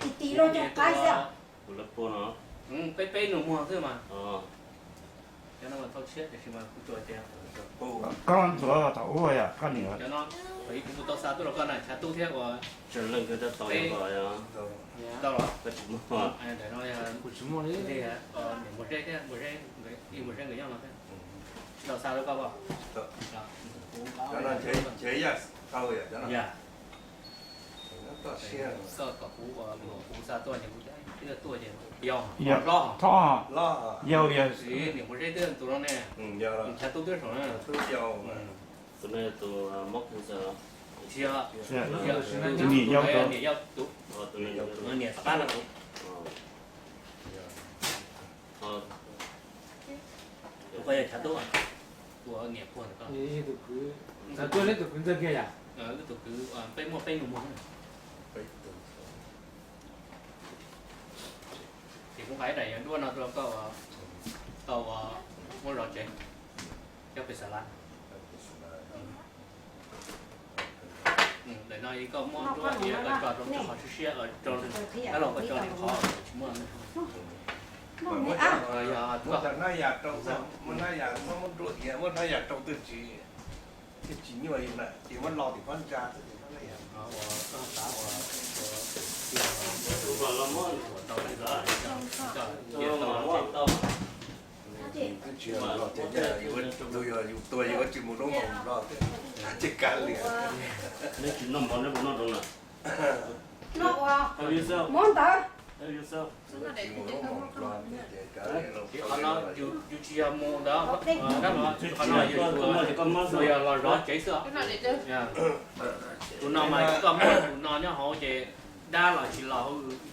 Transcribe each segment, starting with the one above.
Tis tis loj coj qaib xwb. Kuv lawv pua no. Peb peb nus muag xwb mas. Cov no mas thauj tshiab tiam sis mas kuv tsuas tias koj ntxuav thaum ub yom, koj niam. Cov no, kuv mus tau xa tuaj rau koj na, chav tub thiab ua. Tau los? Ntawm no yog niam Npua Zeb thiab, Npua Zeb nkawd nyob no thiab. Tsis tau xa rau koj os? Yog. Koj kom kuv, kuv xa tuaj ces kuv thiaj tuaj ces yog hlob. Yog, yog. Niam Npua Zeb twb tus no ne. Chav tub twb saum na. Tus no yog tus mob cancer. Tsis yog, niam yau, niam yau tus, niam qab no tus. Tus ko yog chav tub. Tus niam puag ntawm ko. Tus kwv, xav tuaj neb tus kwv ntxawg kiag yom? Wb tus kwv, peb muaj peb nus muag. Ces kuv nqa ib daim duab no rau koj, koj muab zov tsev, coj pem xav lab. Daim no koj muab duab koj tso rau qhov siab siab, rau qab los koj tso li qhov tsis muaj. Muab hnab yas rau, muab hnab yas, muab duab, muab hnab yas rau twg tsis, twb tsis nyuaj li na, ces muab lo tim phab ntsa xwb ces hnab yas. Twb tsis los los ces yog yus tuag yus tsis mus lub moos los thiab, ces kav liam. Neb tsis noj mov neb puas noj zoo na? Muab ntawd. Tsis mus lub moos los thiab ces kav liam. Qhov no yus tsis yog mus ntawd, qhov no yus yog los zov tsev xwb. Tus no mas koj muab tus no nyob hauv ces dab los tsis los,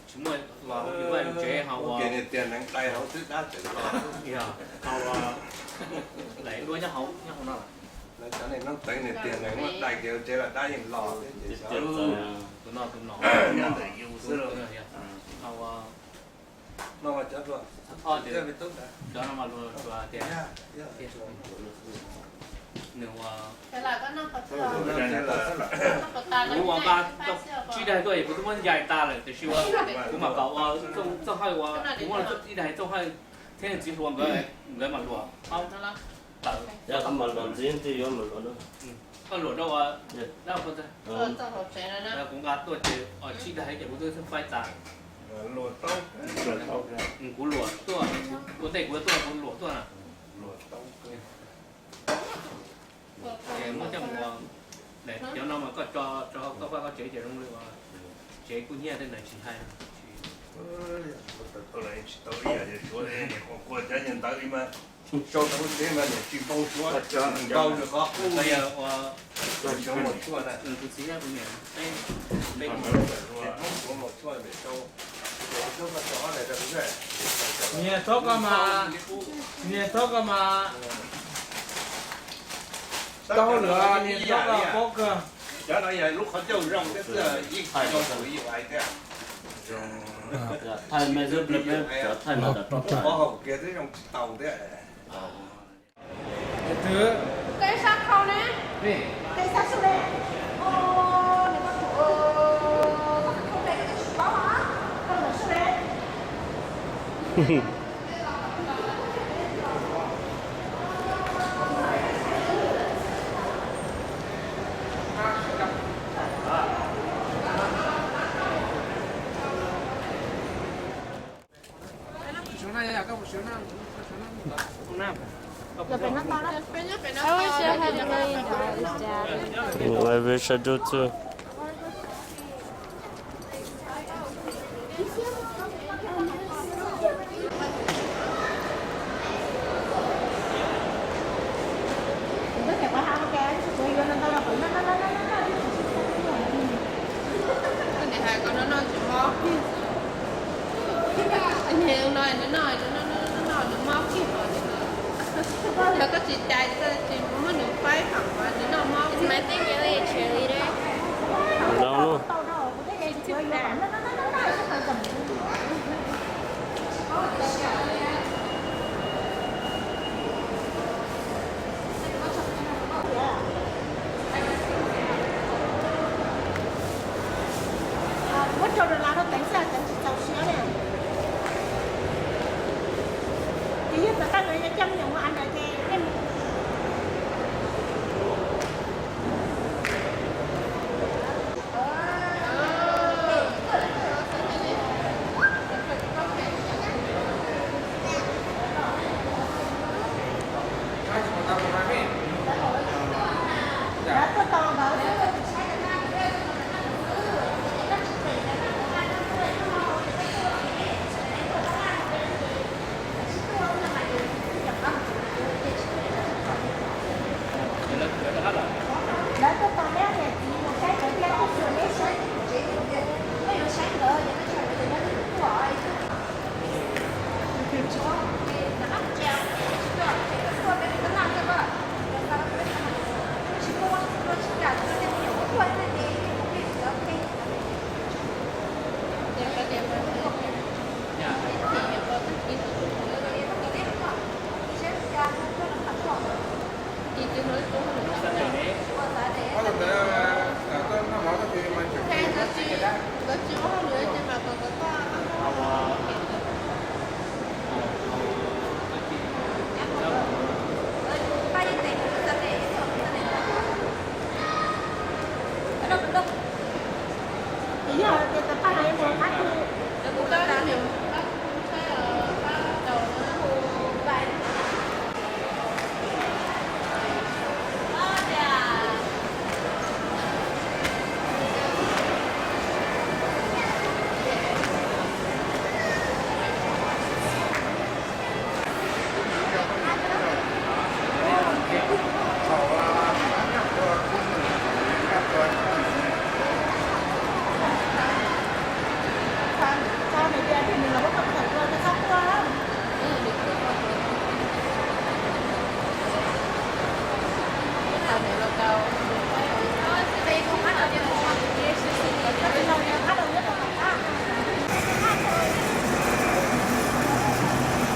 tsis muaj los hauv yus vaj yus tsev ho ua. Niag tiag neev dai hauv twb dab tseem los. Yog, ho ua, lawv duab nyob hauv, nyob hauv no. Lawv cov niag noob teev niag tiag neev muab dai kiag tsev los dab yeej los thiab ces xyov. Tus no tus no nyob ntawm yus xwb lauj. Ho ua, no mas cov, cov no mas luag tsuas tias nws ua, kuv ua nqa tsib daig tuaj es kuv twb muab ncaim tas lawm tiam sis ua, kuv mam kom ua txooj hawj ua, kuv muab ib daig txooj hawj thiab nws txiv hluas nkawd, nkawd mam luam. Yog koj mam luam ntxiv, ntxiv yuav mam luam na. Koj luam rau ua, kuv nqa tuaj ces tsib daig ces kuv twb faib tas. Kuv luam tuaj, ua ntej kuv tuaj kuv luam tuaj na. Ces muab coj mus, cov no mas koj tso, tso koj vaj koj tsev ces zoo li ua tsev kuj nyiaj tej ntawd tsis hais. Tsis tau ib yam, suav niam quaj quaj cov niag ntawd li mas sau rau lub tsev mas niam tsis npau suav, npau rau qhov qub li. Tus txiv, tus niam, peb, peb, Hmoob suav maum tshuaj niam sau, niam txhob koj mas, niam txhob koj mas, tau lawm niam txhob koj paub kawg. Cov no yog lub qhov ncauj zoo thiab xwb, yeej tsis zoo tus yus hais thiab. Thaij me xwb, peb cov thaij no, qhov haum kiag twb zoo tsis tau thiab. Koj ib sab khau ne. Koj ib sab su ne. Koj khau ne koj tsis paub hos. Koj lawm su ne. I wish I do too. Koj niam hais koj noj noj tsis mob. Niag no nws noj, nws noj nws mob kiag hos. Yog koj tsis cais tsis muab nws faib hos nws noj mob. Is my thing really a cheerleader? No, no. Muab rau lawv rau teev xwb, teev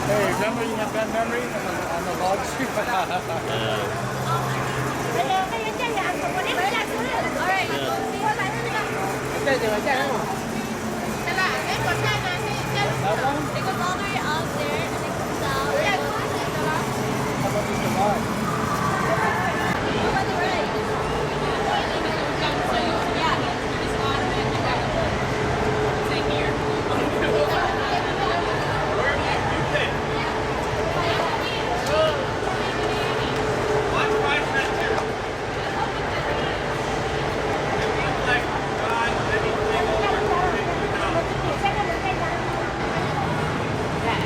Hey, remember you have bad memory on the, on the vlog? Yeah.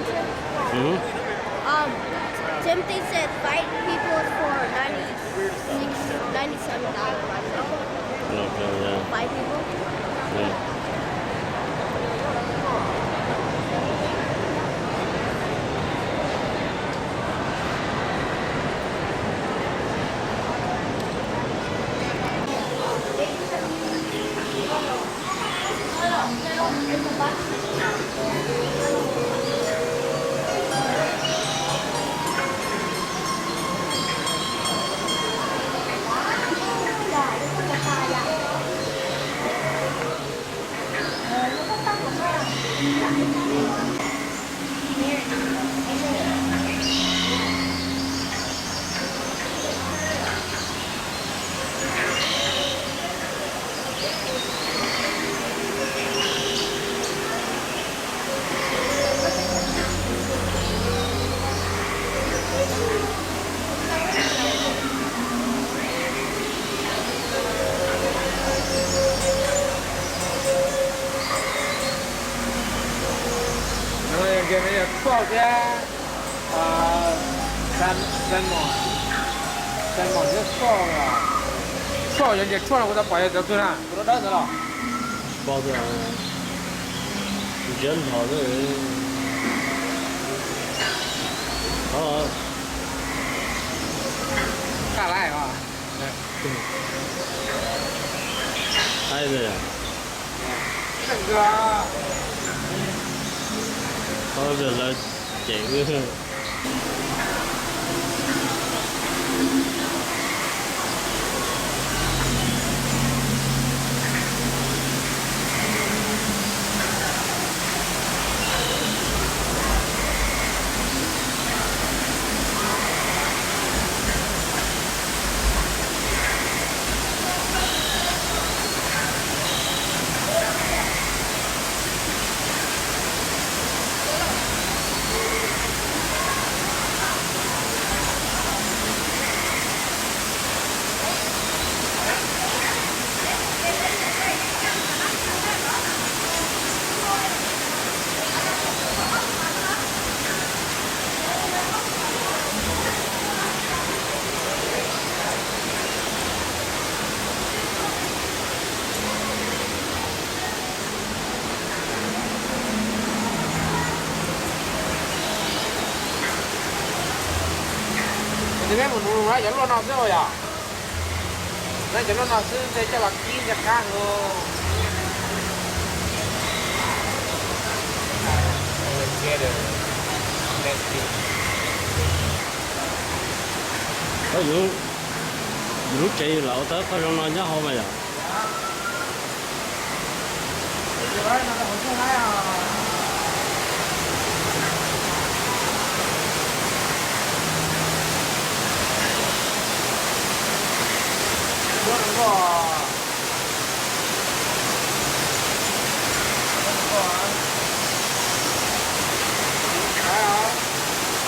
Mm-hmm. Um, Timothy said five people for ninety-six, ninety-seven dollars. Okay, yeah. Five people? Yeah. Yog tshuaj thiab, salmon, salmon thiab tshuaj, tshuaj yog ntsia tshuaj no kuv tau pom yog cov twg na, kuv dawb ntawd los. Tsis paub tias, ntsiav nthos xwb. Qab lais os. Qab li. Qab li lawv cem wb. Tus peb mus nuv nuv cov luaj no xwb os yom. Cov luaj no xwb ntshe coj los kib ntse qab heev. Yus lub tsev yus lam ua tau qhov zoo no nyob hauv mas yom.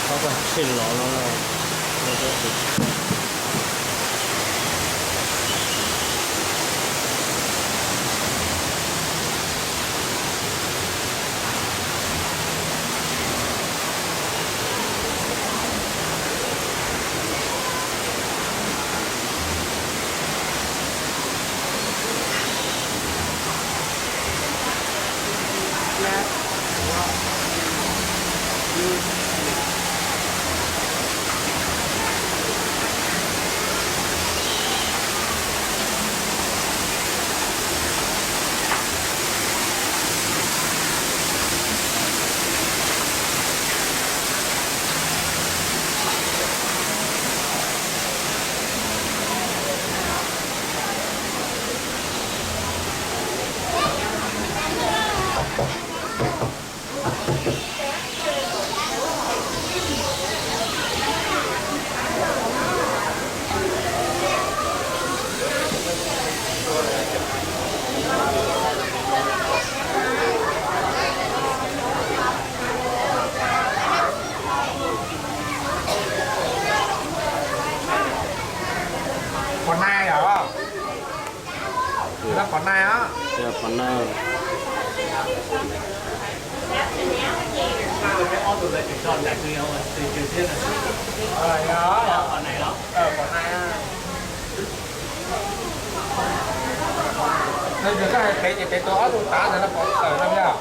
Qhov tshej los no. Pos nai os. Pos nai os. Pos nai. Ob tug lawv tsis tso nraim twg, yog twg twg thiab no. Qhov neeg los, qhov neeg. Pem ces pem tus ob tug tav ntawd no pom tawm no yog.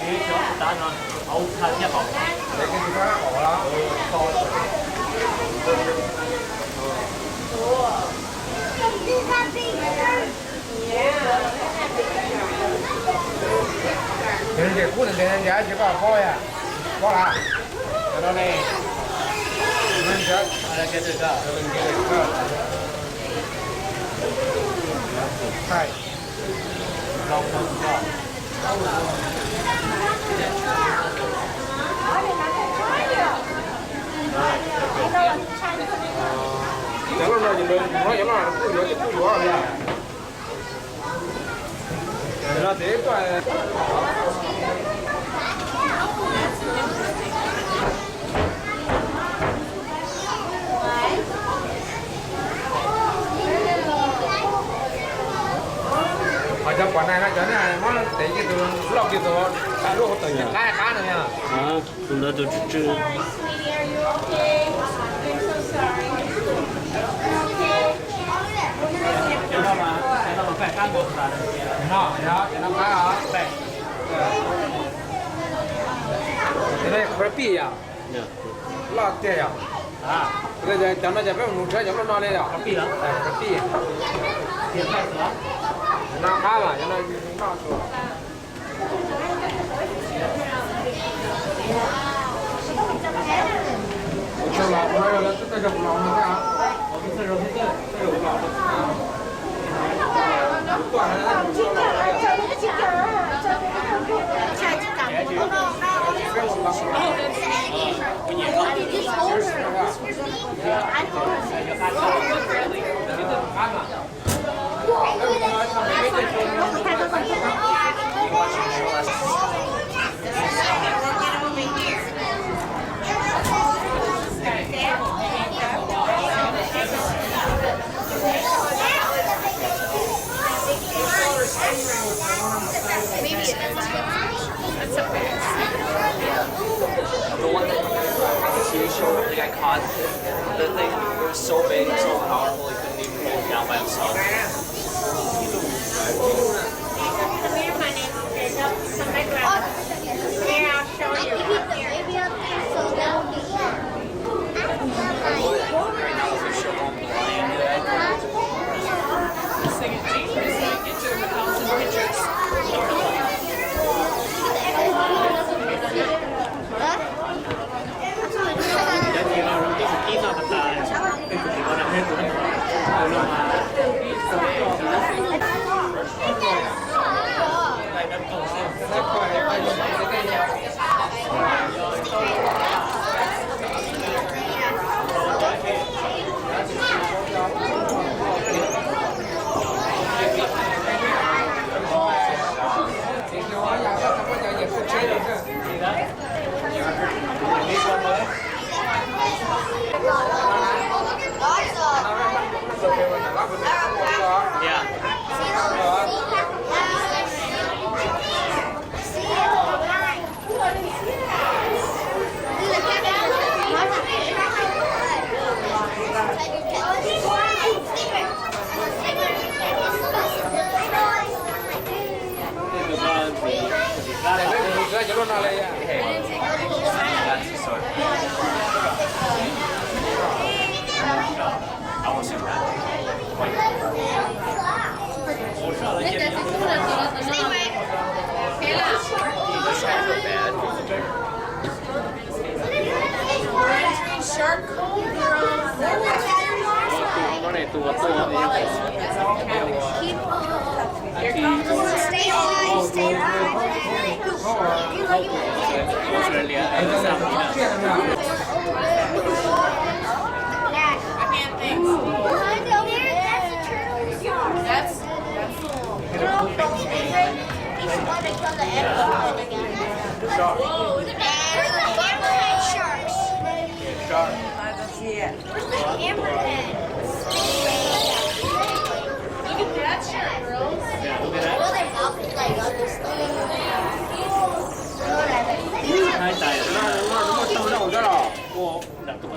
Pem tus ob tug tav no, hauv tshaj thiab qaum. Pem tus ob tug qaum los. Nws ntiag kub nws ntiag ntiag tsis koj paub yom. Paub las. Nws ntiag. Hai. Cov loj no ces lawv muab cov loj no kuj yuav, kuj yuav li. Ho cov pom na, cov na muab tev kiag tus loj kiag tus, lub hauv tawm qab qab no. Tus ntawd tus tsw tsw. No, no, no, qab os. Cov no qhov pij yom. Loj tiag yom. Cov no ces peb mus nug tshawb cov loj no li yom. Qhov pij. No qab mas cov no noj. The one that, the T V show, the guy caught the thing. It was so big, so powerful, he couldn't even hold it down by himself. Here, my name is Jacob. Come back around. Here, I'll show you. Right now, official.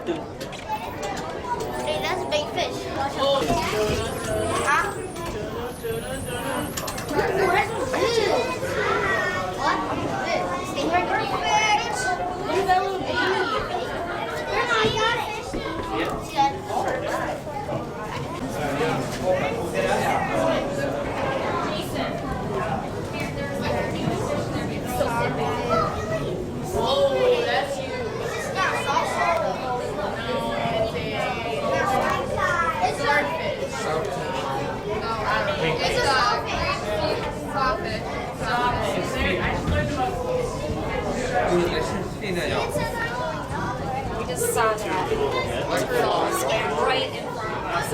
Dude, that's a big fish. Huh? Ooh, that's huge. What? Stingray? Perfect. Look at that little baby. Grandma, you got it. Yeah. We just saw that. This girl swam right in front of us.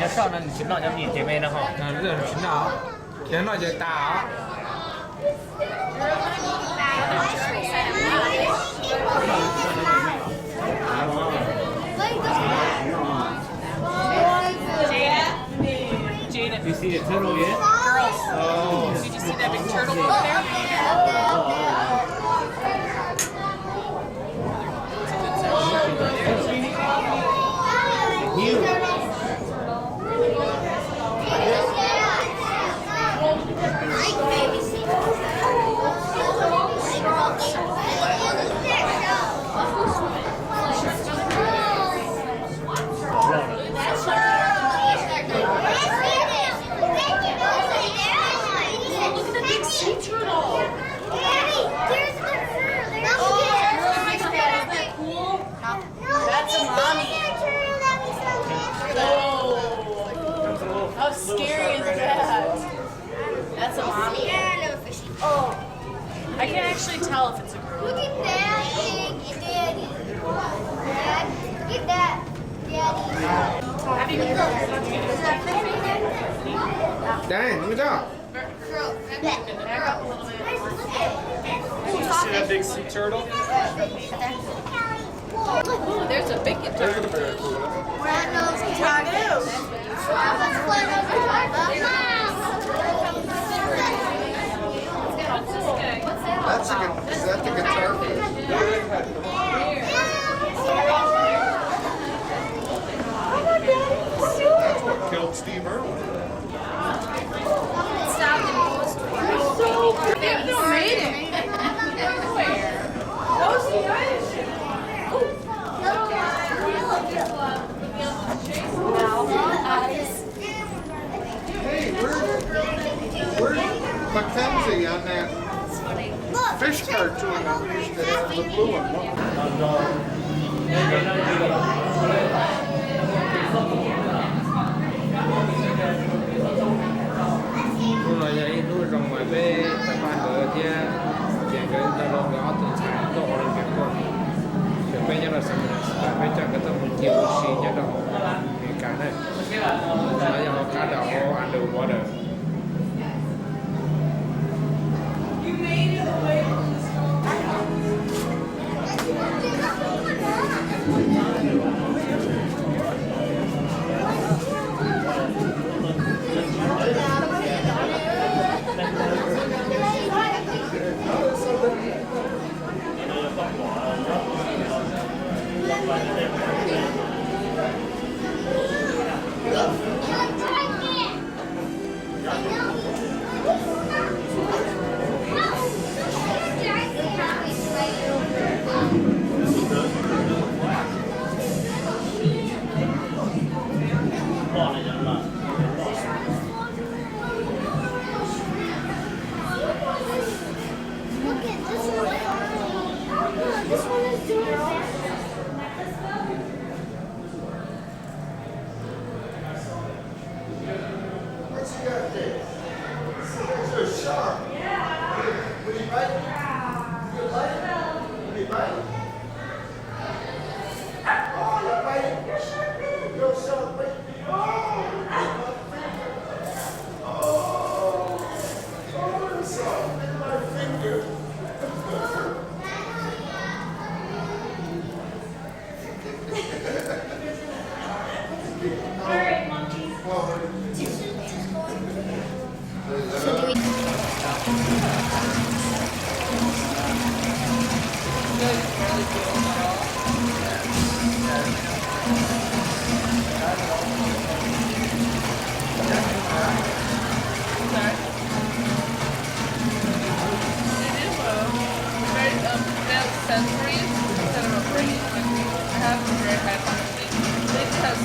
Cov soj no nws tsis noj cov mis ces me no ho. Nws tsis noj, cov noj ces tas os. You see the turtle yet? Girls, did you see that big turtle up there? Look at the big sea turtle. Daddy, there's the turtle. There's the turtle. Isn't that cool? That's a mommy. Whoa. How scary is that? That's a mommy. Oh. I can't actually tell if it's a girl. Look at that big daddy. Dad, look at that daddy. Dang, look out. See that big sea turtle? Ooh, there's a big guitar. There's a big guitar. That's a good, is that the guitar? That's what killed Steve Irwin. Hey, where's, where's Mackenzie on that fish cartoon that we used to have, the blue one? Hnub no yog ib hnub zoo mas peb pab pab nkawd thiab, ces nkawd nrog rau nkawd ob tug ntxhais tuaj ua lub niam tuaj. Ces peb nyob rau San Francisco, peb coj nkawd tuaj mus ncig ua si nyob rau hauv Amelikas na. No yog hauv qab nram hauv underwater. Look at this one. This one is doing better.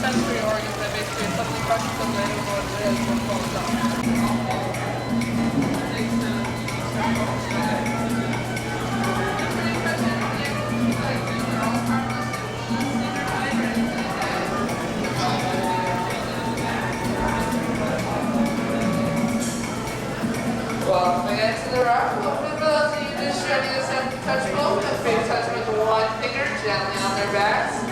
Sensory organs that basically something touches the blade of wood, it is what falls off. Welcome again to the rock. Welcome to those of you just joining us at the touch pole. Feel free to touch with one finger gently on their backs.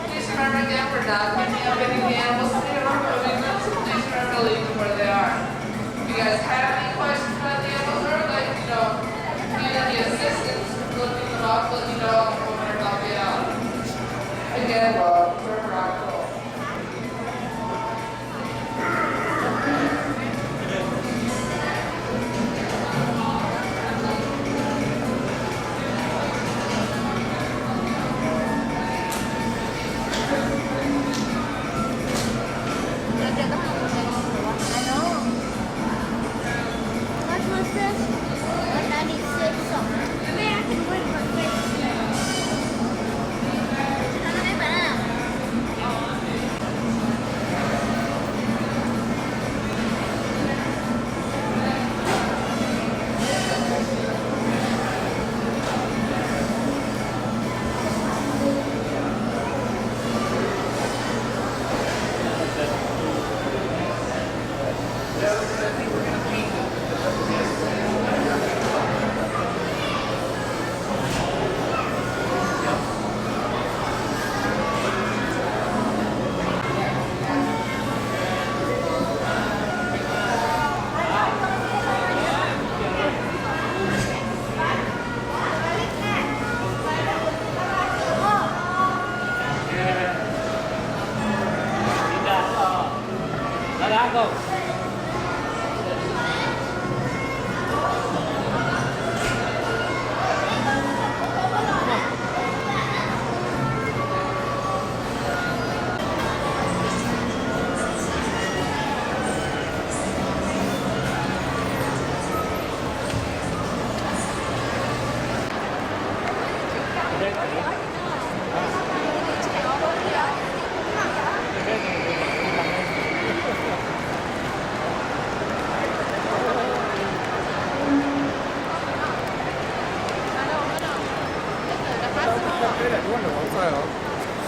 Please remember again, we're not picking up any of the animals today. We're moving them, so please remember to leave them where they are. If you guys have any questions about the animals or would like to, you know, need any assistance lifting them up, let me know and we'll help you out. Again, welcome to Rock Pole.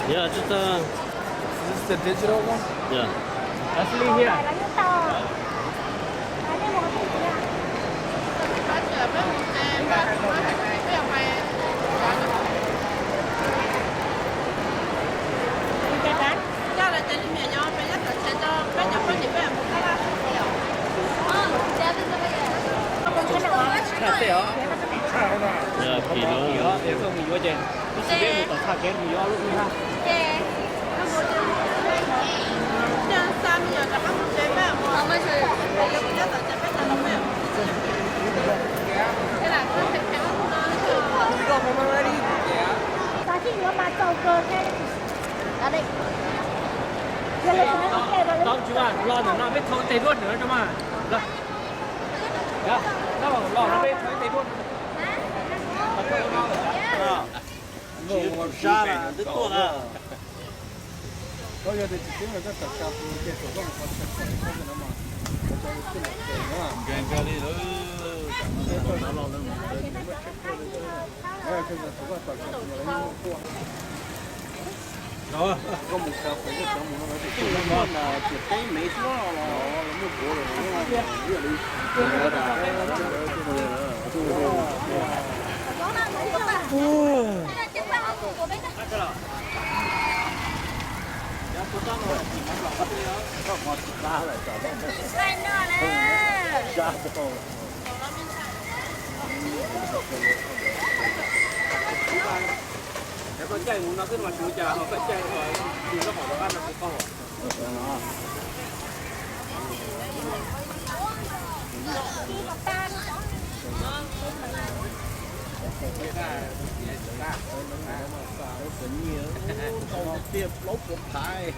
Yeah, just uh, is this the digital one? Yeah. Let's leave here. Ntsia tej os. Ntsia kis no. Tus tsis peb mus tom txhaj kev mus yuav ob lub ib na. Tau tsis mas los ntawm no peb thau tes duab ntawm no tso mas. Los, los no peb thau tes duab. Sab twb tuaj na. Koj yog tias tsis pub no koj txawm tsa tus ces kom koj mus qhov tseem kom koj no mas, koj tsa tus twj lom ces no. Nkag nkag li lawm, tsam no los lawm. Koj mus tsa pem koj cov mus no tias peb mev xwb los muaj puav los li. Koj caij mus no xwb mas tsis ua cas, koj caij mus lub hom rov qab no kuv qau. Tiag, plaub puas phav,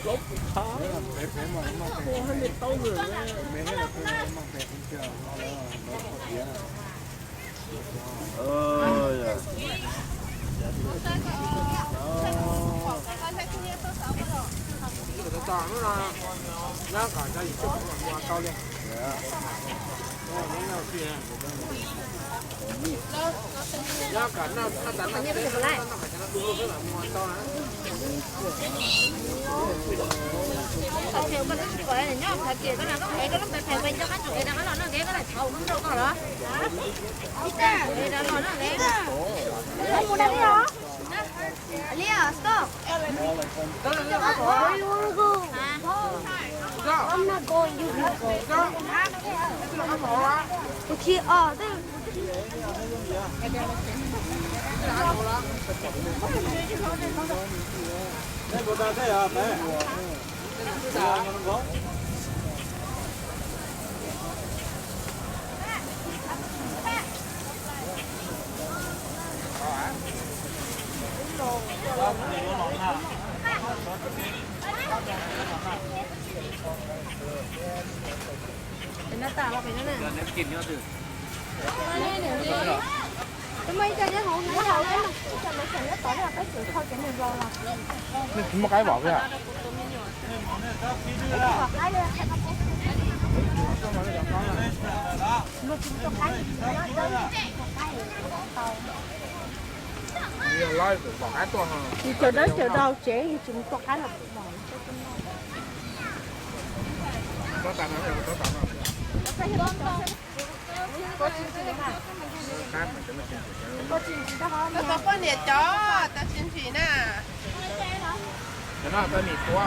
plaub puas phav, ua hab me tau lawm. Where you wanna go? I'm not going. You can go. But you are there. Muaj qaib vom thiab. Yog lawv tus pom qaib tuaj. Yus cov dawb cov daus tsev yus tsis mus tua qaib los. Koj tau poj niam cov tau tsis ntsim na. Cov no tau nim tua.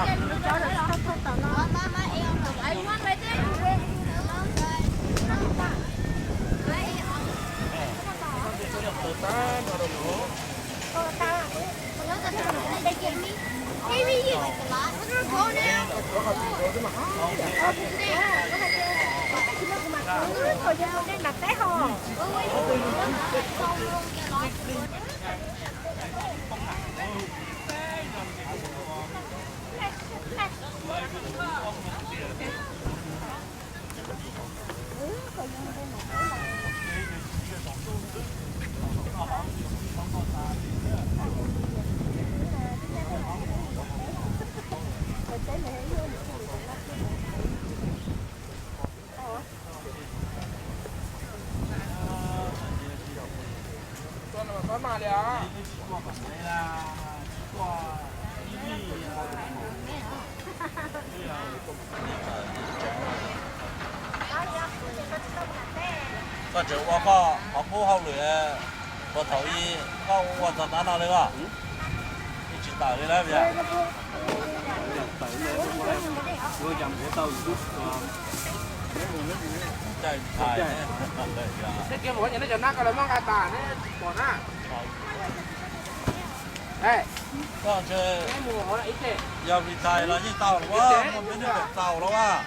Koj tseem ua koj qhov qub hauj lwm puag thaum ub koj ua txog tav no li os? Yeej tsis tawm li lawm. Teb kiag mus ua cas neb cov nab ko lawv muab nqa tas neb tsis pom na. Koj ntshe yog retire los yeej tau los, muaj peb neeg kom txaus los as.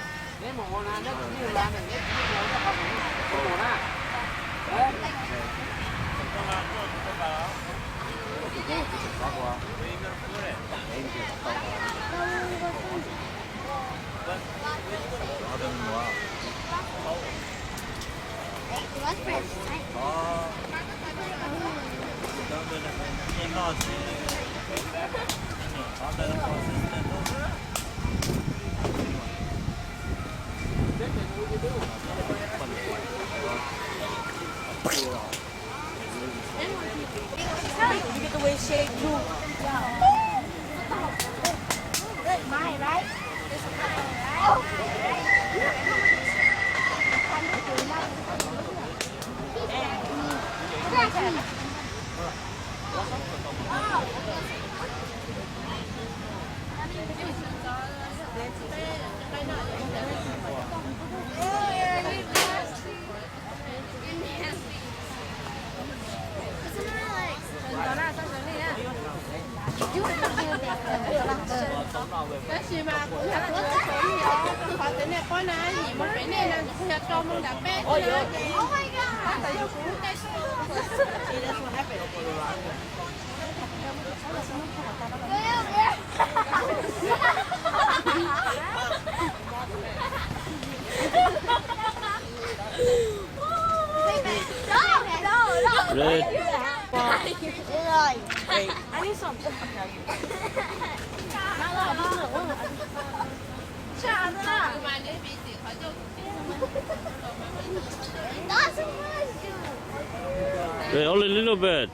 Tab sis mas kuv yog tus me nyuam rau qhov tias nej paub na, yim mus pem nej no kuv yog rau mus nram peb xwb na ces tab tom yog kuv lub caij. Red. Hey, only little bit.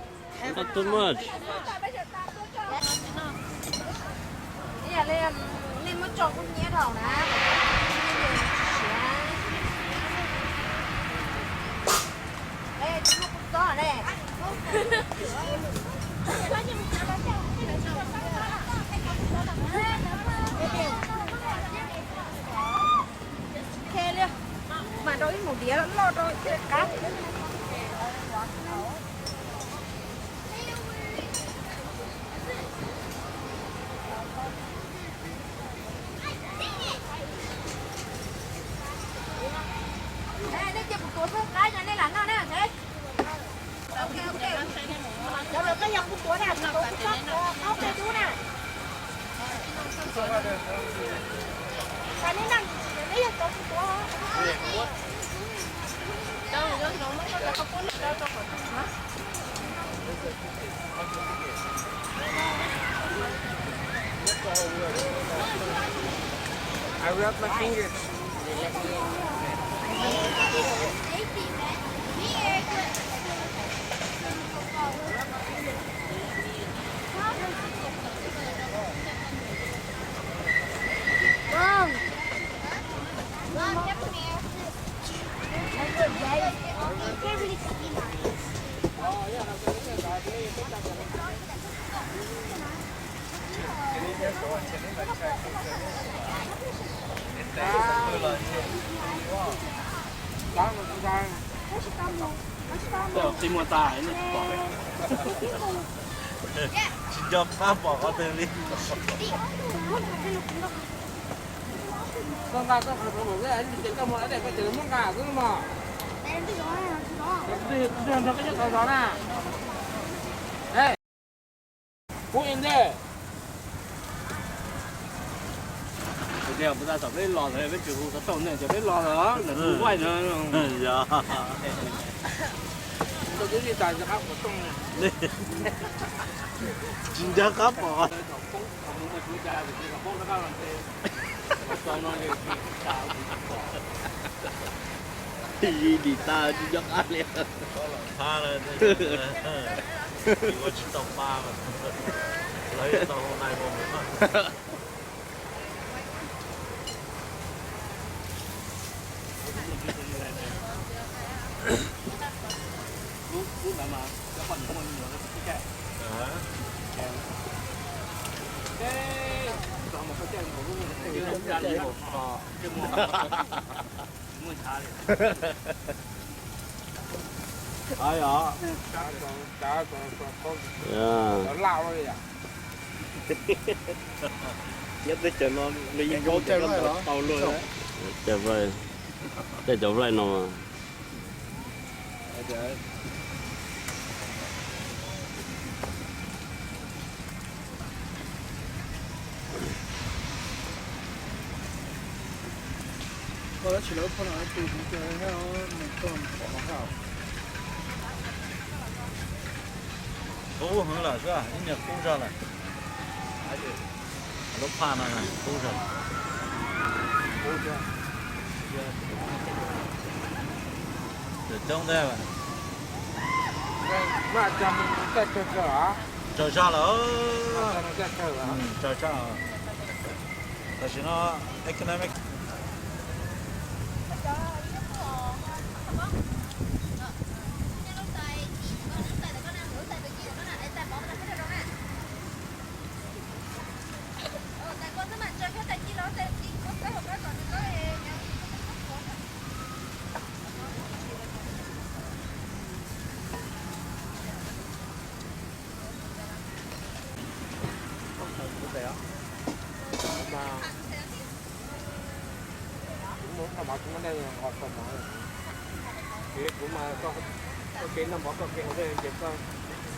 Not too much. Mam rau ib mus diav loj rau ib qab. Nej cia kuv tuav xwb, qab no nej lam noj na. Cov koj yog kuv tuav na, kuv tuav kuv txhob qaub qe dub na. Tam nej noj, neb yog cov kuv tuav. I rub my fingers. Tsis nco qab pom qhov twg li. Koj nqa koj qhov saud mus, koj muab dej koj ces muab nqa xwb mog. Nrog koj cov tau zov na. Pub ntej. Tias puas tas tom peb los lawm peb tsis hu xov tooj ne, ces peb los lawm ntawm tus guaj no. Tsis nco qab pom. Zi dim tas tsis nco qab li. Ua tsis tau pa, lawv tau nai ua. Nyob teb chaws no li tau luaj. Tej cov Vlaj no mas Qub heev lawm xwb, ib niag qub zog lawm. Lub phaj no qub zog. Coob thiab. Tsawg zog lawm. Tsawg zog. Tam sim no economic Kuv muaj noj mov tsis muaj dej nqos tau mov. Ces kuv mas koj kev noj mov koj kev haus dej ces koj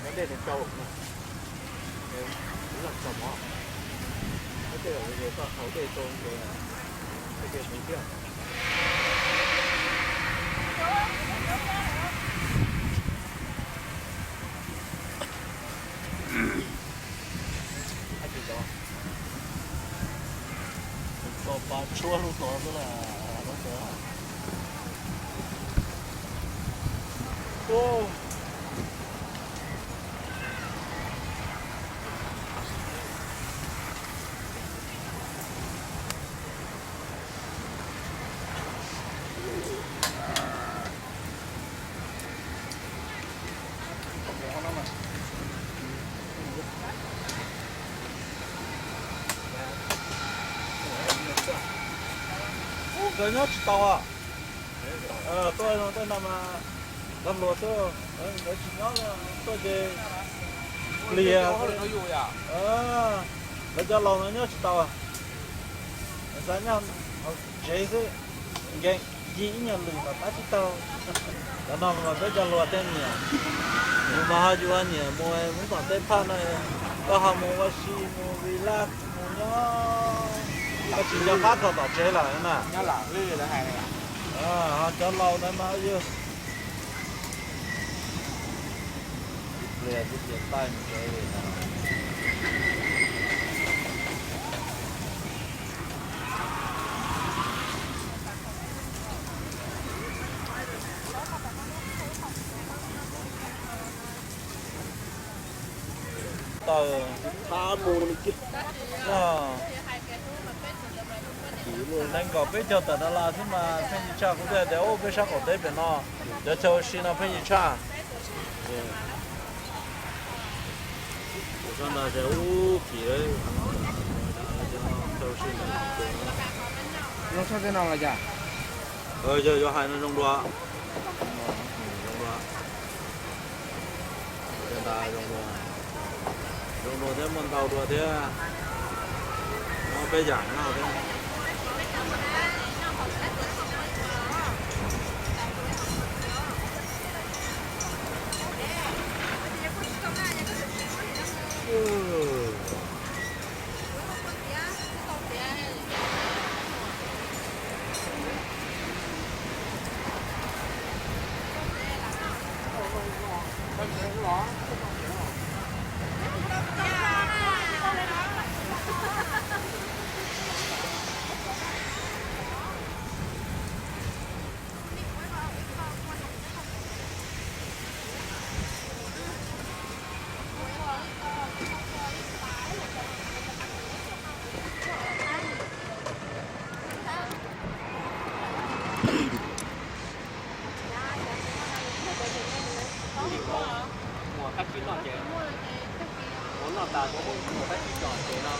muaj dej rau no. Kuv noj tsis tau mov. Koj tej zaum ces koj haus dej rau ces koj cia kuv thiab. Tus ko pa tshuab lub tod xwb na, lub tod. Nkawd nyob tsis tau. Tuaj no mas cov hluas tuaj, nkawd tsis nyob, tuaj ces pliag. Lawv cov laus no nyob tsis tau, xav nyob hauv tsev xwb, nkees ci ib nyuag lwm los pab tsis tau. Cov no mas peb cov hluas tej nyiam, yus mas ho yuav nyiam mus Hmoob Toom tej phaj no, koj ho mus ua si mus relax mus nyob, koj tsis nco qab thaum tom tsev lawm na. Ho cov laus ntawd mas yog pliag xwb, pliag taij mus tsev li no. Tawm, nees nkaum peb caug tawm dollar xwb mas pheej yig tshaj. Kuv thiaj tias ub, peb sab qaum teb pem no cov chaw ua si no pheej yig tshaj. Sab ntawd ces ub kis, chaw ua si no zoo sab teb no los cas? Yog yuav hais no zoo dua. Zoo dua thiab muaj ntau dua thiab. Muaj peb yam nyob thiab. Muaj qab tsib noj ces, muaj noj tas kuv muaj qab tsib tso ces no.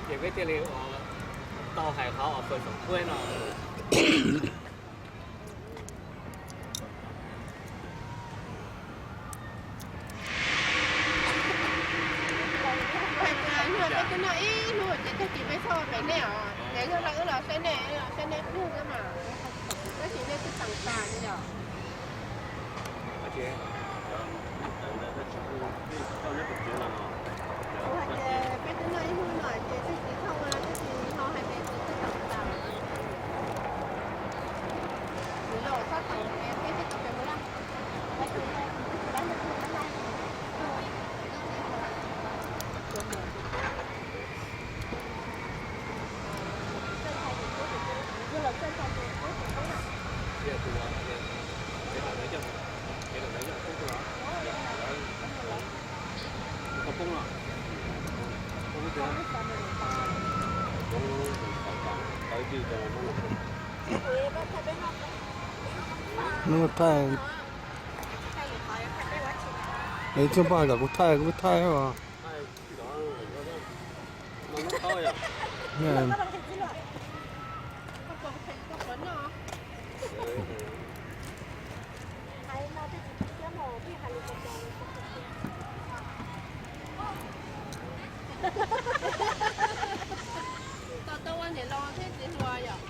Ces peb thiaj li tau hais qhov offer xom khuab no. Hais tias yog peb twb noj ib hnub ces tag kis peb txhob ua pem nej os, ces yog li wb los saib nej, saib nej ib hnub xwb mas, tab sis nej twb teem tas li yom. Hais tias peb twb noj ib hnub no ces tag kis txhob ua, tag kis ho hais tias kuv twb teem tas. Nws los txhob teem ces peb twb tau pem mus lawm. Hnub thaij, es tsis pom hais kom kuv thaij, kuv thaij os. Tau tau ua niam laus thiab txiv hluas yom.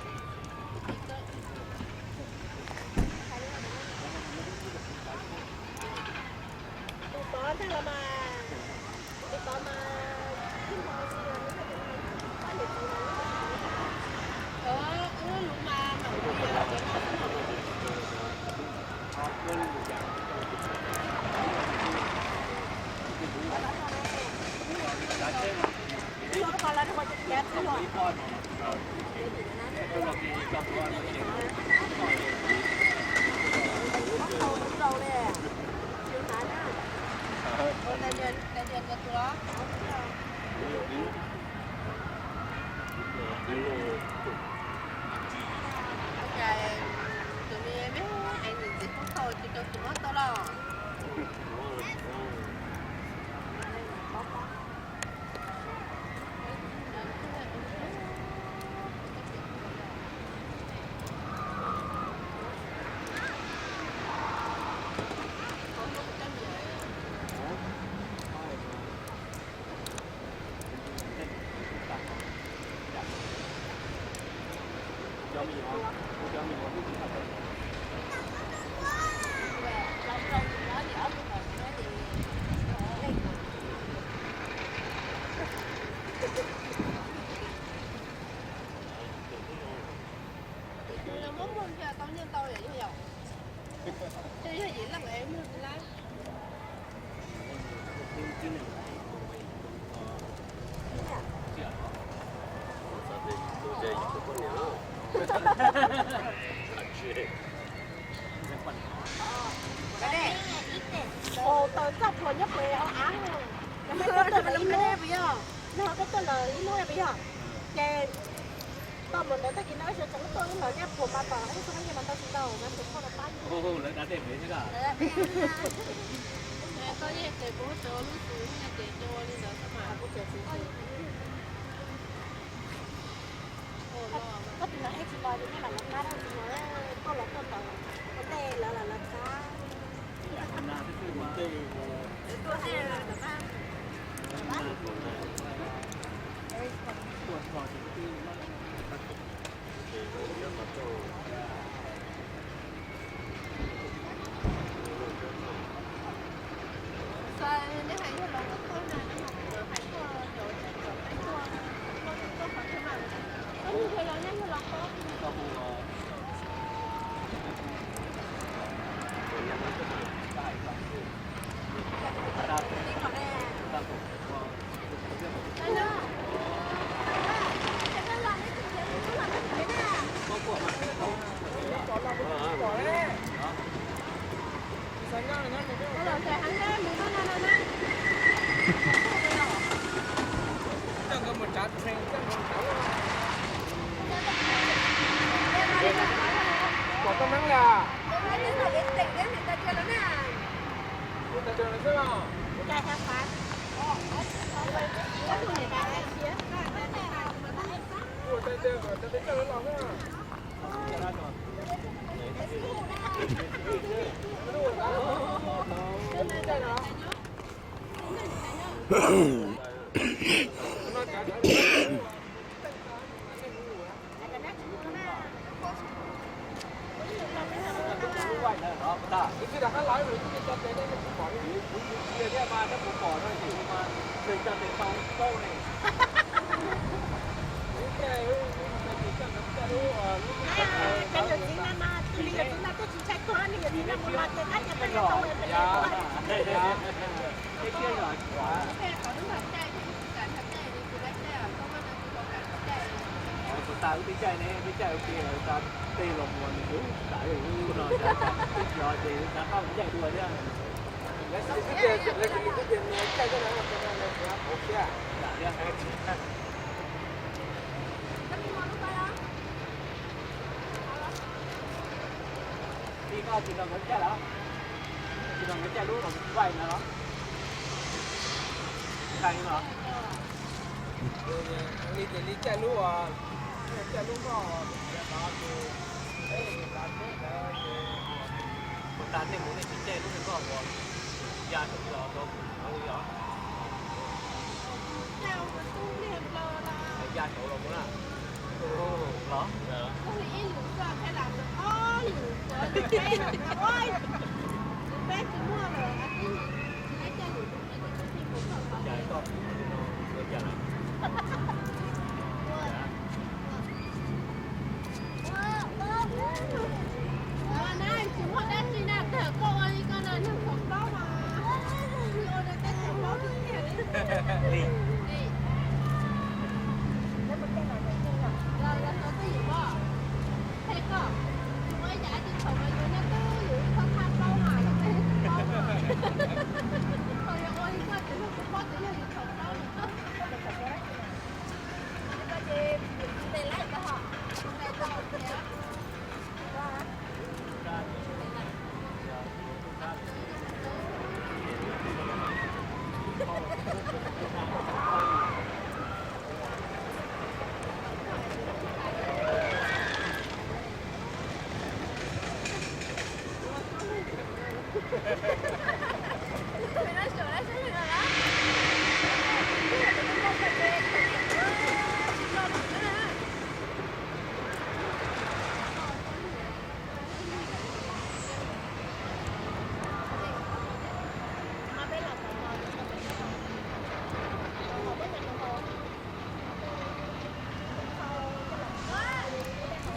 Ua tau txoj phuam nyob pem hauv av, nws ho tuaj lawm ib hnub, nws ho tuaj lawm ib hnub puas yog? Ces tau mus ntawd tag kis no xyov tseem tuaj ib los nyob phuam mas tom ib tug nyob mas tau tsis ntau, lawv tus phauj los pab. Koj tus no ib tsis pom li nej mam lawv qab dab tsi no, tuaj los tuaj tod, ua ntej lawv los lawv qab. Pom toj neeb li. Cov yawm txiv no mas tus niag yawm txiv no twb tsis ntshai koj, niag yawm txiv no mus mas ces qab ces peb yuav tau mus pem. Tus tas wb twb caij ne, twb caij ua ke, tas tej los mus nws twb tas no, twb yog ces rov qab mus caij dua thiab. Li no ces nkawd caij lawm, ces nkawd caij lub no vaj no los. Ntshai no. Li ces li caij lub, caij lub nkoj, ua tas nej mus nej tsis caij lub nkoj uas ya saum los rau kuv li os. Ya saum los mus na. Los.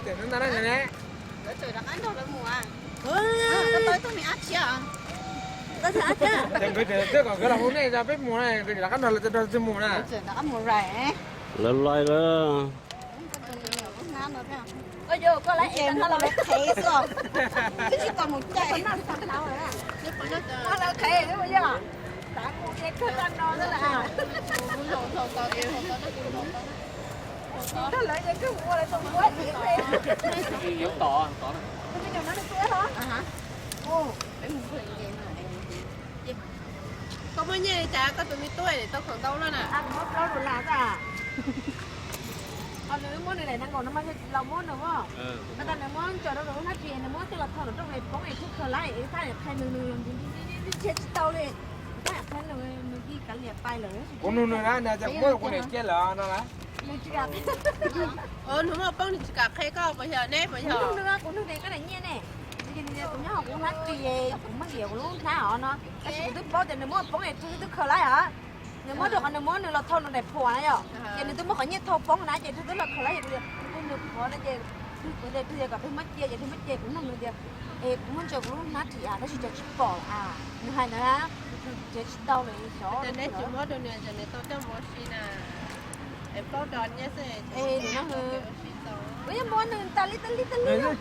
Tseem ntau ntau na ne. Lawv tseem rov qab nrog lawv mus. Ces nkawd tseem twb kom nkawd los hu nej, peb mus na, nkawd rov qab nrog lawv txog mus na. Lawv laij lawm. Koj muaj nyiaj li cas koj tus me tub tau khoom ntau luaj na? Ho nws muab nws daim nees nkaum no mas yog tsis los muab nws os. Tau tas nws muab ntsaws rau nws lub hnab ris, nws muab coj los thau nws rooj es poob es twb khaws lawm, ib thaj qhia nws, nws ntshe tsis tau li. Ib thaj qhia nws, nws yeej kav liam pais lawm. Kuv nug nws na, nws tias kuv muab kuv niam cia lawm no na. Nws tsis kam. Nws muab poob nws tsis kam qhia koj puas yog ne, puas yog? Kuv nug nws, kuv nug tias koj daim nyiaj ne, nws tias kuv nyob hauv kuv hnab ris, kuv muab liam kuv lub hnab os no. Tab sis kuv twb paub tias nws muab poob es twb, twb khaws lawm os. Nws muab rau qhov nws muab nws los thau nws daim phuam na yom, ces nws twb muab qhov nyiaj thau poob na ces twb, twb los khaws lawm, ces kuv tias kuv nws qhov no ces twb, kuv tias twb yog kom twb muab cia ces twb muab cia, kuv nug nws tias es kuv muab ntsaws kuv lub hnab ris a tab sis cas tsis pom a, nws hais ntawd na, ces tsis tau lawm xyov. Kuv yeej muab nws tas li tas li tas li. Koj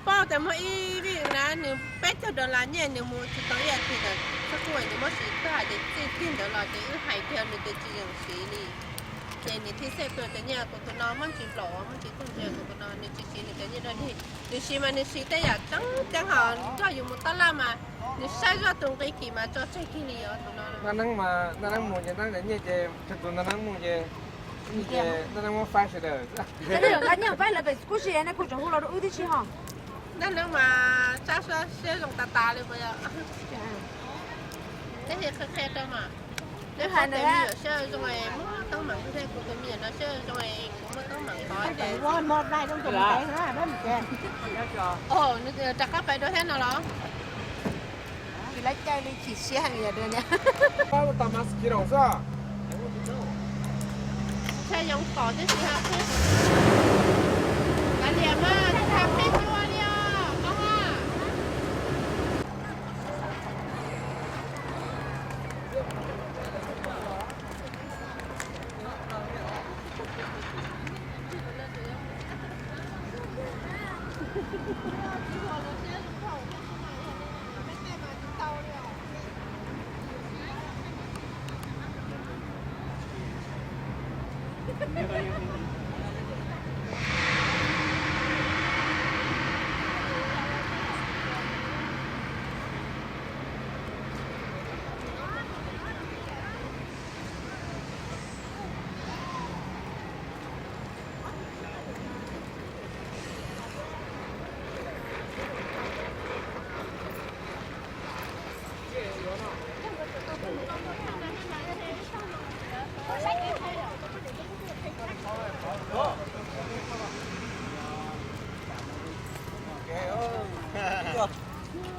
paub tias muaj ib vij na, nws peb caug dollar nyiaj nws mus tsis tau ib as thiv ntawm txoj kuj nws muab siv tag ces txij tig ntawd los ces wb hais kiag nws ces tsis yeem siv li. Ces nws thiaj xav tuaj tias nyiaj kuv tus no muab ntsis nplaum, muab ntsis tuaj ntsia kuv tus no, nws tsis siv nws cov nyiaj dog dig. Nws siv mas nws siv tej yam tseeb tseeb hos nrog yus mus tab laj mas nws saib zoj tus nqi kim mas tso tseg kiag li os tus no. Naj Neeb mas, Naj Neeb mus ces Naj Neeb nyiaj ces, tus Naj Neeb mus ces, ces Naj Neeb muab faib sawv daws. Nyiaj faib lawv pem kuj si ne, kuv tseem hu los rau wb tib si ho. Naj Neeb mas tsab siab zoo tas tas li puas yog? Neb qhia qhia rau mas. Neb hais nws siab zoo es muaj teeb meem thiab, kuv tus me nyuam no siab zoo es kuv muaj teeb meem qhov ces. Rov qab pais dua thiab no los? Tsis lab caij li chim siab heev yog dua niam. Tsheb yoov tom tib si ha qhib. Kav liam mas tsis ha qhib tsis ua li os Qoob a.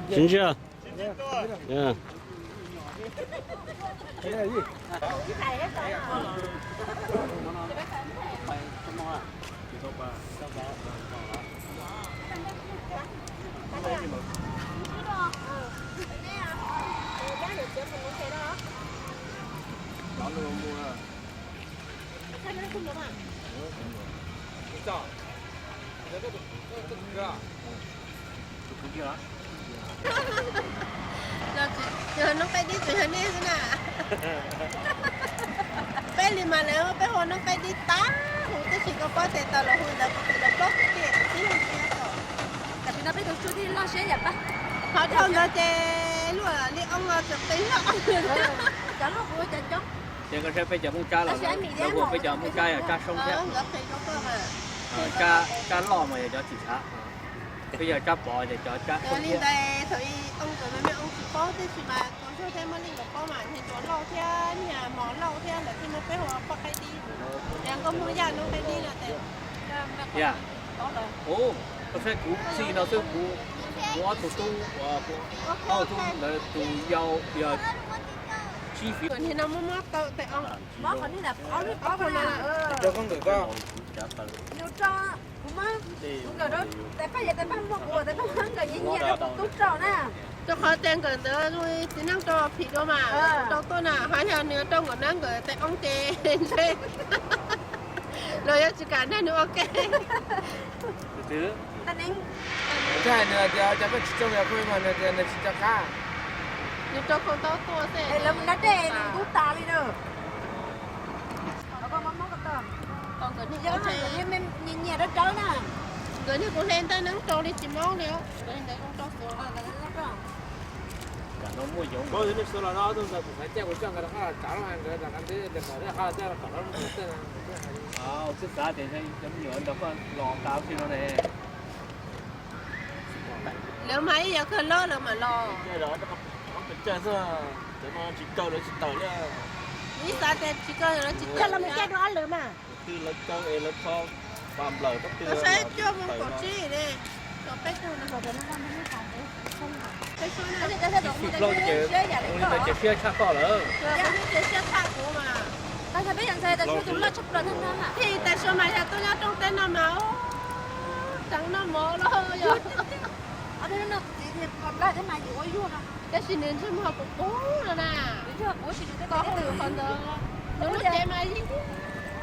Tsis ntsia. Yog noob peb dib tsuas yog nej xwb na. Peb li mas lawv peb hu noob peb dib tag huv tib si, koj paub tes taw lawv hu ntawd kuv tis lawv plaub kuv tiaj kuv tib yog tiag tau. Tam sim no peb tus tsuj tij loj siab yam pab. Qhov dhau ntawd ces luaj li oo los tseem qis loj. Cov loj kuv cov coob. Ces koj saib peb cov Hmoob Tsab los, lawv hu peb cov Hmoob Tsab yog Tsab Soob thiab. Tsab loj mas yog cov tsis tshav. Peb yog Tsab Pov ces cov Tsab Soob thiab. Thaum ub zoo thiab Maj Lij nkawd paub mas niag Tuam Lauj thiab niag Mos Lauj thiab lawv thiaj muab peb hu ua poj qaib dib. Yog nkauj Hmoob Yaj noob qaib dib no tes. Yaj, koj saib kuv txij no xwb kuv, kuv ob tug tub, kuv ob tug ntawd tus yau yog tsib fiv. Niag no muab mob tau tes os. Mob qhov niag ntawd ob lub pob no. Cov koob ntawm koj. Yus tso, kuv Muab nkawm rau tais Paj, yog tais Paj muaj kuv, tais Paj muab nkawm nyias nyias rau kuv tub rau na. Rau qhov tias nkawm ntawd txiv neej rau phim dua mas rau tuaj na, hais tias nws rau nkawm na nkawm tais oo ces ntshe los yuav tsis kam nrog nws ua ke. Thiab hais nws tias cas koj tsis rau yog kuj mas nws tias nws tsis nco qab. Nws rau khau taub tuaj xwb. Lawv mus da dej nws kub tas li na. Nyias nyias rau rawv na. Nkawd niag kuv hle ntaj neeb rau li tsis mob li. Nkawd hle ntawd zoo rau xwb. Lawv mas ib yam kawg loj lawv mam los. Tsis kaw lawv tsis tawm li. Ib xav tias tsis kaw lawv tsis tawm li. Lawv caij dua ob lwm mas. Twb lawv kaw es lawv txhob pa nplawm koj twb. Saib cuaj moo kaum tsib ne. Peb tug no. Peb suab na. Ua li ntawd ces siab tshaj koj lawm. Siab tshaj kuv mas. Tab sis peb yog ntxhais tab sis tus loj tshaj plaws thiab na. Thij tais suav mas yog tuaj nyob rooj teb no mas, ub, tseem noj mov los yog. Tab sis nws ntsej muag qus qus no na. Koj hu qhov ntawd, nws lub cev mas yeej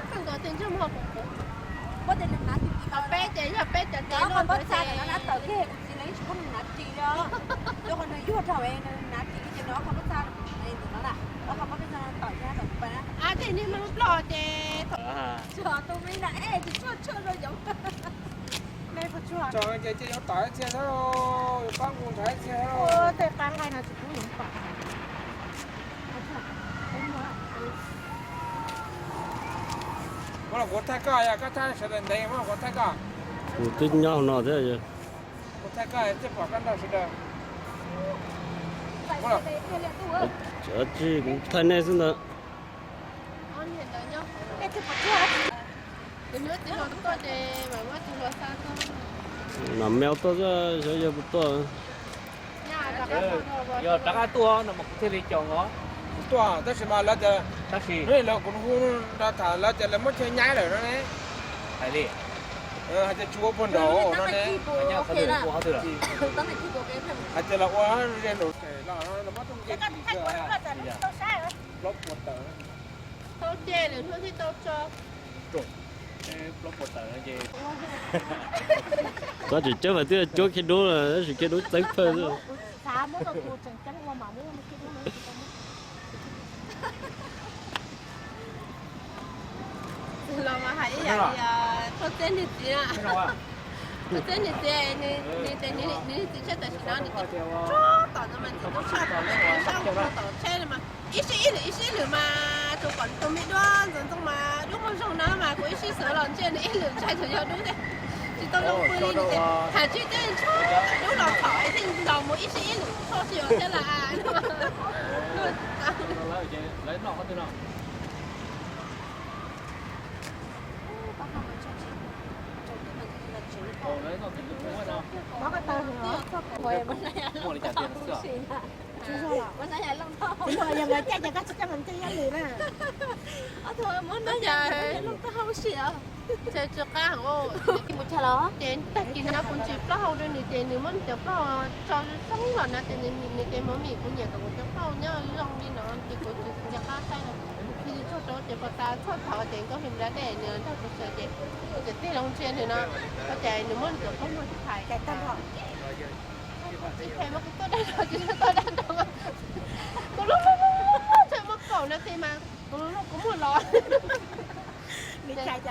koj nkaus tias ntsej muag qus qus. Peb ces yog peb cov cev no tawm ces ab tej niag Hmoob Nplog ces thaum tso tus me na es tsis tshua tshua rau yoov. Tso ces cia yoov tom ib txhia xwb, yuav pab nqus nrhav ib txhia xwb. Tej qab nqaij no tsis pub yoov tom. Muab los kuv thaij koj, yog koj thaij sawv daws ntev muab los kuv thaij koj. Kuv twb nyob hauv no thiab. Kuv thaij koj thiaj pom koj nrog sawv daws. Tsis, kuv thaij nej xwb ntag. Mam meo tuaj xwb, xyov yog puas tuaj. Yog rov qab tuaj no mas kuv thiaj li caum os. Kuv tuaj tab sis mas lawv tias, tab sis lawv kuv hu nrog tham lawv tias lawv muab chaw nyaib lawm no ne. Hais li, hais tias tsis ua puag nraud no ne. Hais tias los ua ze nraum ces los muab rooj nce plaub puas tawm. Tau ce lwm hnub thiaj tau tso. Plaub puas tawm no ces. Koj tseem cawb mas twb cuab khiav dub, tab sis khiav dub txeeb phawj xwb. Los mas hais ib yam li, tuaj txeb nws txiv, tuaj txeb nws txiv, nws tias nws txiv tsheb tam sim no nws tsuag tom no mas txiv tub tshaj tom, tshaj tom tsheb no mas ib sij ib lwm ib sij ib lwm mas tus kom tus me duab ntxoov ntxoo mas dub muag zoo na mas kuv ib sij sawv los ntshe nws ib lwm ntshai tseem yog dub thiab. Tsis tau zoo pw li nws tias, hais tsis txawj ntshai dub los thaum thiaj los mus ib sij ib lwm tshaj sij os thiab las. Yog lawv caij ces koj tsis coj mus ntsej ib lwm na. Ces tsis qab heev, ces tag kis no kuv ntsis plaub hau rau nws ces nws muab nws cov plaub hau tso zoo los no ces nws tias mov mis kuv nyiam kom kuv cov plaub hau nyob zoo li no ces kuv tsis nco qab saib no. Ces txog rau ces pos tas txog thaum ces Nkauj Hli Nplas Dej nws nrog kuv sawv ces kuv txiv tij loo ntsia nws no, ua cas nws muab nws cov plaub hau thaiv. Tsis thaiv mas kuv tuaj dab tsi, kuv tuaj dab tsi, kuv lub lub lub txhais muaj kaum nas this mas kuv lub lub kuv muag los. Nws thaiv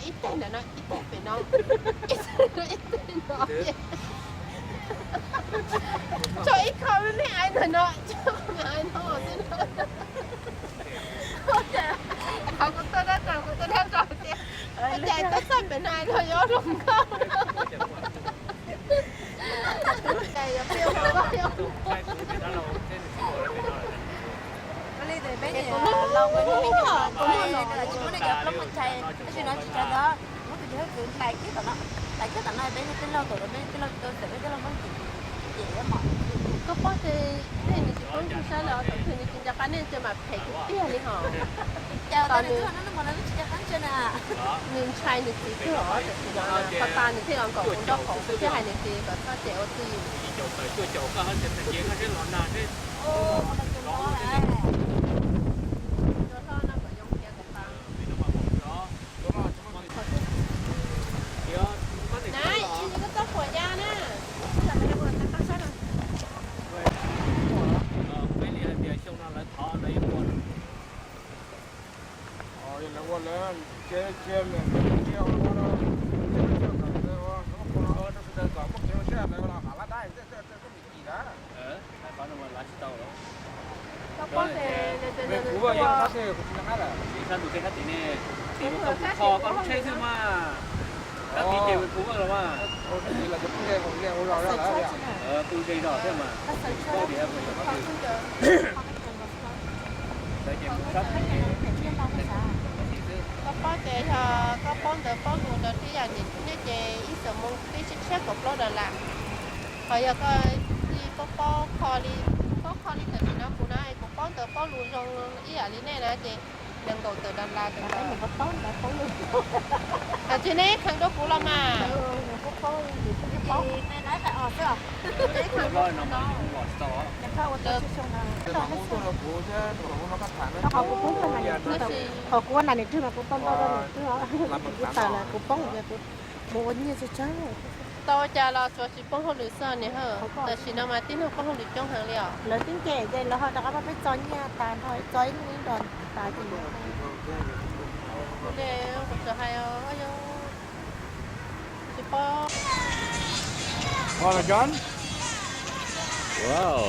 ib teg ntawm no, ib teg pem no, ib teg no, ib teg no. Tso ib khau lub neej aiv ntawm no, tso me aiv no xwb no. Qhov kuv tuaj dab tsi, kuv tuaj dab tsi tias, ua cas tuaj txog pem no los yuav ob lub nkauj. Peb niag laus, peb niag me nyuam tsis muaj nej cov plaub muaj ntshai, tab sis no tsis tshai ntawd, muab tus yawg kwv ntais kiag tom no, ntais kiag tom no peb niag tij laug, tom peb niag tij laug tsis tau txawm, peb tij laug muab ces mam. Koj paub tej nws tsis paub ntshai lawm, thaum twg nws tsis nco qab nej ces mam phem tiag li hos. Nws ntshai nws txiv kawg os, tam sim no na, pab tas nws thiaj los nkaum kuv nraub qaum, kuv thiaj hais nws txiv kom txhob cem ua txij. Koj paub tias, koj paub tias, koj paub tias yog koj paub ntawv paub lus ntawd thiab yam nim no ces ib xuab moos twb tshiab tshiab kaum plaub dollar. Ho yog koj paub, paub kho li, paub kho li tam sim no kuv na, kuv paub ntawv paub lus zoo ib yam li nej na ces nees nkaum tawm dollar. Hais tias nej kheev rau kuv los mas. Qhov kuv ua nam niam twg mas kuv tau ntau rau niam twg, kuv tawm lawm kuv poob, kuv mus ua nyiaj tsawg tsawg. Tau cas los tsuas tsis poob hauj lwm xwb niam. Tam sim no mas tib neeg poob hauj lwm coob heev li os. Lawv twb nce ces lawv ho rov qab pab peb txo nyiaj tas nrho, txo ib lub ib nrog tas ces. Kuv tsuas hais, tsis paub. Wow.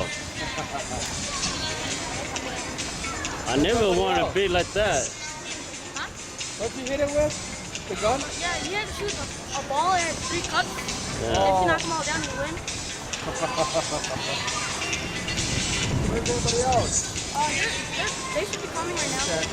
I never want to be like that. What you hit it with? The gun? Yeah, you have to shoot a, a ball and three cups. Yeah. If you knock them all down, you win. Where's everybody else? Uh, they're, they're, they should be coming right now. Okay.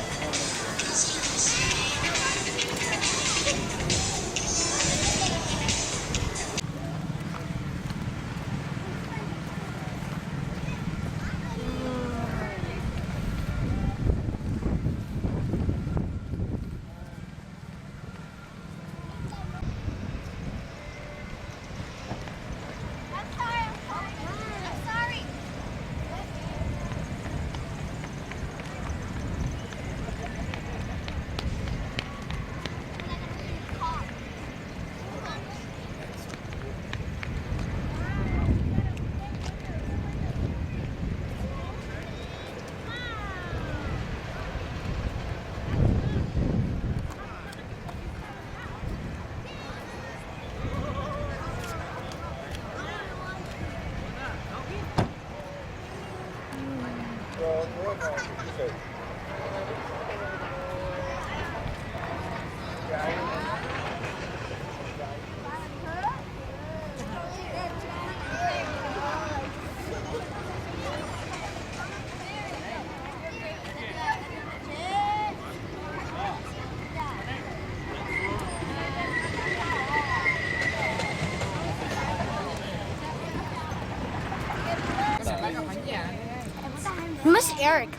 Miss Eric.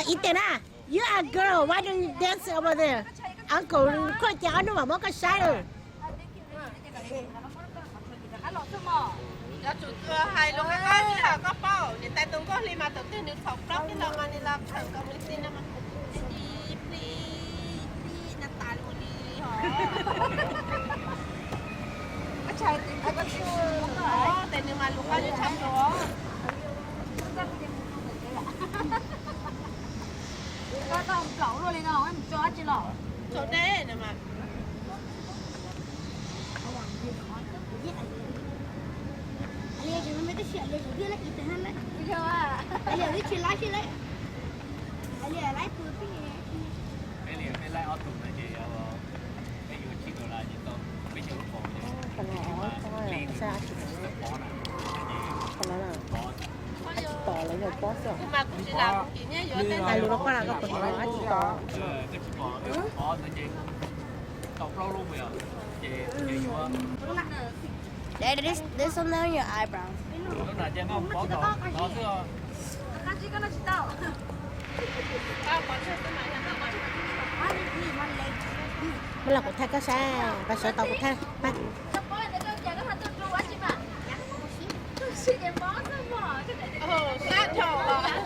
Ib teg na, you are girl, why don't you dance over there? Uncle koj ces ob hnub mam muab koj saib lawm. Cov tsum txuas hais lus qab qab thiab los koj paub, niam tais tus nkauj hli mas thaum twg nws txhaum plaub tij laug mas nws los thawm kom nws xis no mas, nws ib plig ib plig na tas lus li hos. Tes nws mas lus qab zib tshaj plaws. Tsaus dej no mas. Peb li peb laib ob tug no ces peb yuav tsib dollar ces tau peb caug lub paus ces peb mas pib pov na ces Pom lawv yog pob xwb. Hais lus rau koj na, koj puas hnov dab tsi tod? There's something on your eyebrow. Muab los kuv thaij koj saib, pas sawv tau kuv thaij. Sab dhau,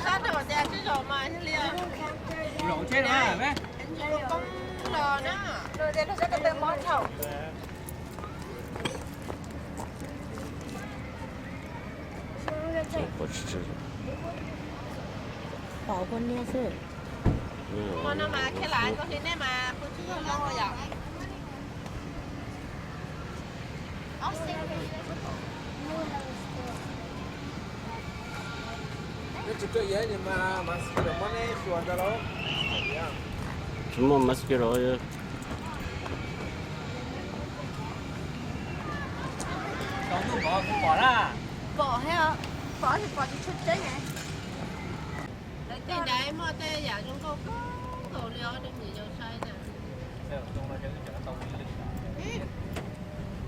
sab dhau tias sib zaum mas li. Zaum tsheb na, poob los na. Pom kua niag xwb. Hmo no mas khiav lam koj hli nej mas kuv tsis yog loj yom. Tsis muaj mascara. Pom, pom tsis tshua tseeb. Lawv tej ntawd muaj tej yam zoo nkauj kawg nkaus li os, rau niam yau saib na.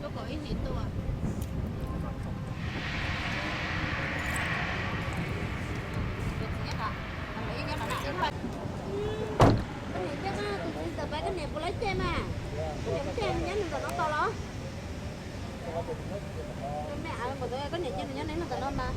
Lub kaum ib hlis tuaj. Koj niam, tus txiv ntawm pab koj niam puas lawv ceg mas? Koj niam muab ceg nws nyob nws ntawm no tau los? Koj niam ceg nws nyob nws ntawm no mas.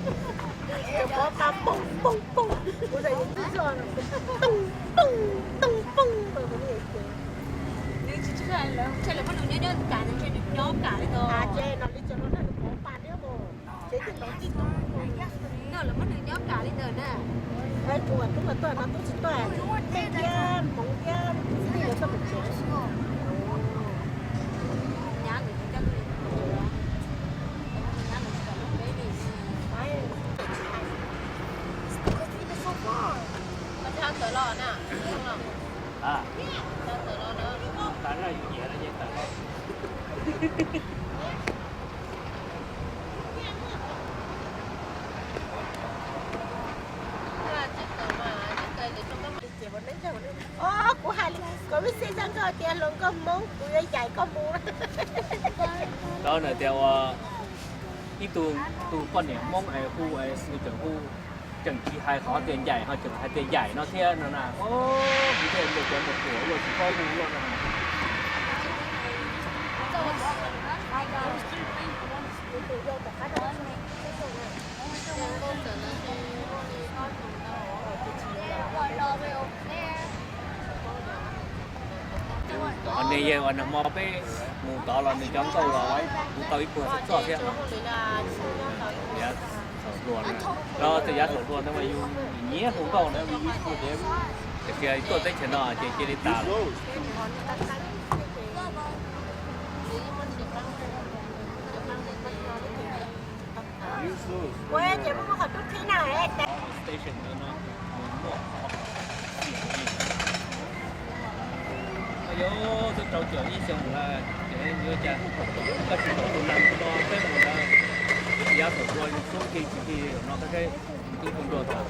Cov pov pa poog poog poog, kuv txawm yus twb zoj toog toog toog poog. Nws tsis tshua lawv, lawv muab nws nyob nyob kam, nws nyob kam li ntawd. Ces no li cov no nws pov pa thiab mas, ces twb nrov tij tug. No lawv muab nws nyob kam li ntawd na. Kuv tub tuaj no tub tsis tuaj, Tej thiab Hmoob thiab txiv lawv tuaj mus tsev. Nyab lawv tsis coj tuaj, nyab lawv tsis coj tuaj peb li. Koj tsis tawm los na, tawm los na. Kuv hais li, kuv lub sij hawm nkauj tias hluas nkauj Hmoob, kuv yuav yaim koj mus. Tau na tias ua ib tug, tus poj niam Hmoob es hu es tseem hu, tseem tsis hais qhov tias ncaim ho tseem hais tias yaim no thiab no na. Kuv thiaj li cov mus tuam luaj tsis paub hu luaj no. Ho nws yog uas nag hmo peb mus tod los nws cov nkauj los kuv tau ib puag txoj thiab no. Los tej yav saum hluas ntawd mas yus nyiam hu nkauj na, tiam sis tuaj teb chaws no ces cia li tas lawm. Ua ces muaj qhov tub qhib na. Station ntawd no nws muaj qhov xim yim. Yog twb rau caum ib xyoos lawm ces yuav cas koj tsis kom tus neeg no peb mus ntawd, yav saum hluas yus xub nti tsis nti no qab seb twb hu nrua tod.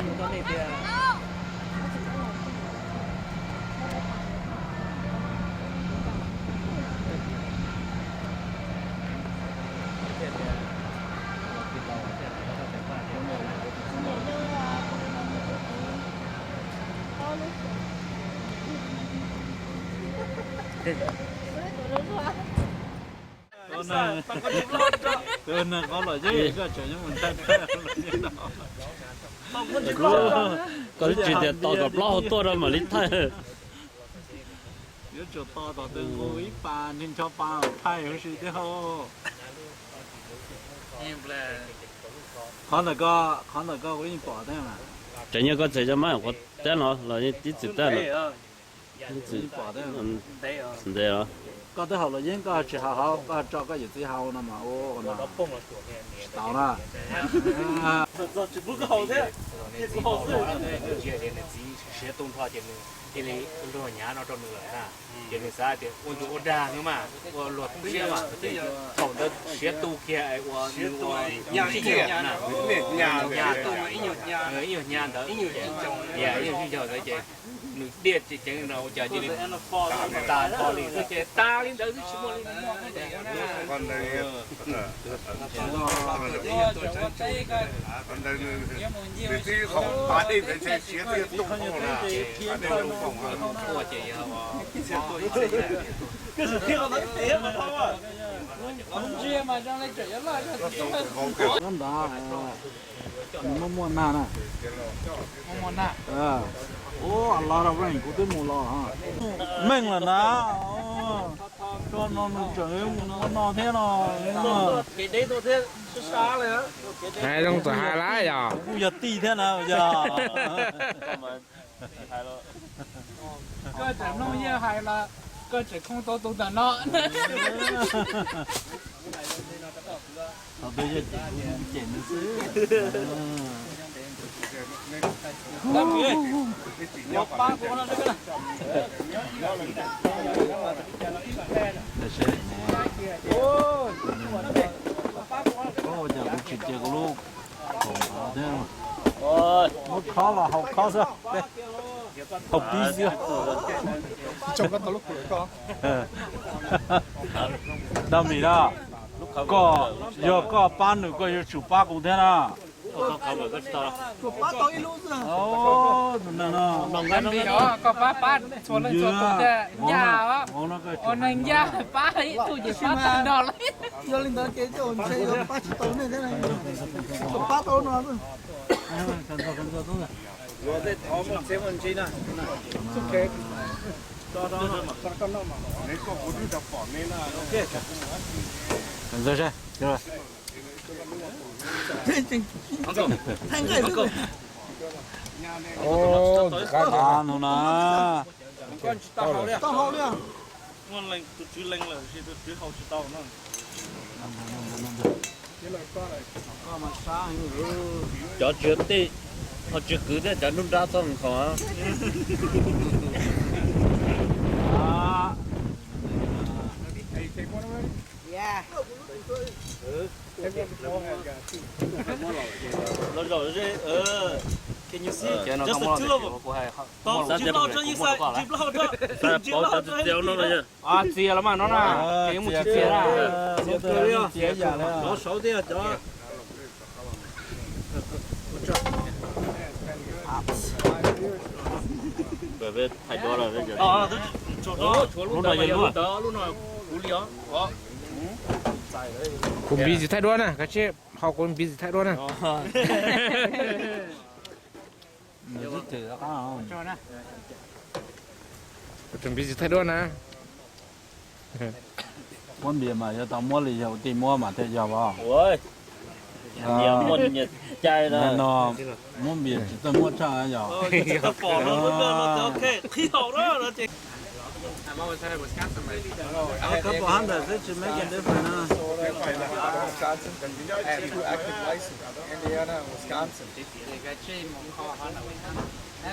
Yus tau nej tias Tus neeg qhov los yog koj tseem nyob mus nthaij thaij. Koj twb tsis tias tos kom plaub hau tuaj rau mam li thaij. Yuav tsum tos kom twb nqus ib pas nthi ncho pa thaij huv si thiab hau. Qhov ntawm ko, qhov ntawm ko kuv yeej pom thiab mas. Tseem yog koj txhais cov mab quav tab no los yeej tib txwm tab no. Yeej pom thiab. Ntev os. Koj twb haus los yeeb, koj tsis haus hauv, koj tso koj yawm txiv haus no mas ua no. Tsis tau na. Tsis pub koj haus thiab. Ntsia tias nws txiv siav tu nrho ces nws cia li luag hnyav no rau nws lawm na. Ces nws xav tias ua ntsuag ua dag no mas, ua luag tu siab mas, ces thaum ntawd siav tu kiag ua nws ua ib nyuag hnyav ntawd, ib nyuag sib ncaug ntawd ces nws diaj ceev no ua cas cia li tas nrho li, ces tas li ntawd xwb tsis muaj li no. Ntawd nws twb haus tas li ntawd ntshe siav twb tu hauv na. Tuaj ces yog Nyob ntawd nws muaj muaj nag na. Ua los rau kuv twb mus los meej lawm na. Tso no nws tseem mus ua no thiab no. Hais zoo txawm hais lawm yog. Kuj yog tij thiab na yog. Koj tseem mloog yeej hais los koj tseem khoob tau tus ntawm no. Thaum twg yog cem nws xwb. Cas kuv tsis cia kuv lub khoom thiab. Muab khob los haus khob xwb, haus pib xwb. Dab Mis na, koj, yog koj pab nws koj yuav tsum pab kuv thiab na. Koj pab pab txhua leej txhua tus thiaj ncaj os. Ua neeg ncaj pab ib tug ces pab tag nrho lawm. Yog li ntawd ces ntshe yuav pab tsis tau nej thiab, pab tau no. Tau hau li. Muaj leej tus tswv leej lawm, tus tswv hau tsis tau no. Cov tswv tij, ho tswv kwv thiab cov nruab nrab txhob nkhaus. Los zaum ze, can you see? Just the two of them. Tau tsis loj rau ib xaim, tsis loj rau, tsis loj rau. Txias los mas no na, ces yuav mus tsis txias na. Txias yam li cov saud thiab cov. Lub no yog lub, lub no kuv li os. Kuv busy thaij duab na, koj tsis ho kuv busy thaij duab na. Kuv tseem busy thaij duab na. Muab npias mas yuav tau muab li yog ua tij muab mas thiaj yog os. Nyias muaj nyias cai no, muab npias tsis txawj muab tshaj yog. Wisconsin, and two active licenses, Indiana and Wisconsin.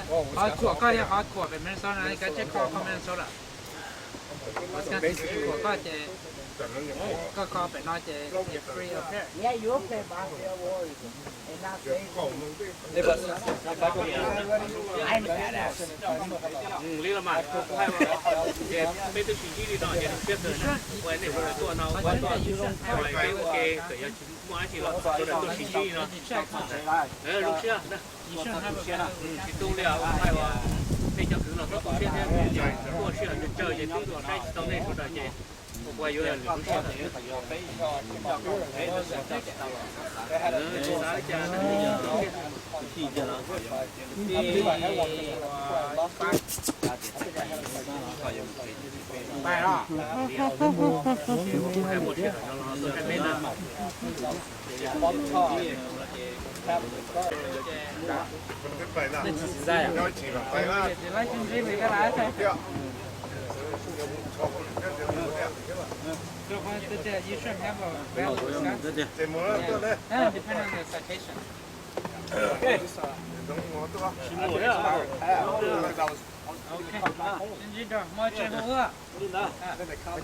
Qhov txuas koj yog qhov txuas pem Minnesota, koj tsij kho qhov Minnesota. Wisconsin txuas koj ces, koj kho pem no ces it's free up here. Li los mas kuv hais tias peb twb sib ntsib li no ces zoo siab kawg uas nej sawv daws tuaj no, ua peb ua ke txawm yog tsis muaj dab tsi los sawv daws tuaj sib ntsib li no. Zoo siab na. Tsis tu li os, hais uas nej cov kwv los txhob tu siab thiab, tuaj sij hawm tsawg ces twb los saib tsis tau nej sawv daws ces ua yuav lwm lub sij hawm.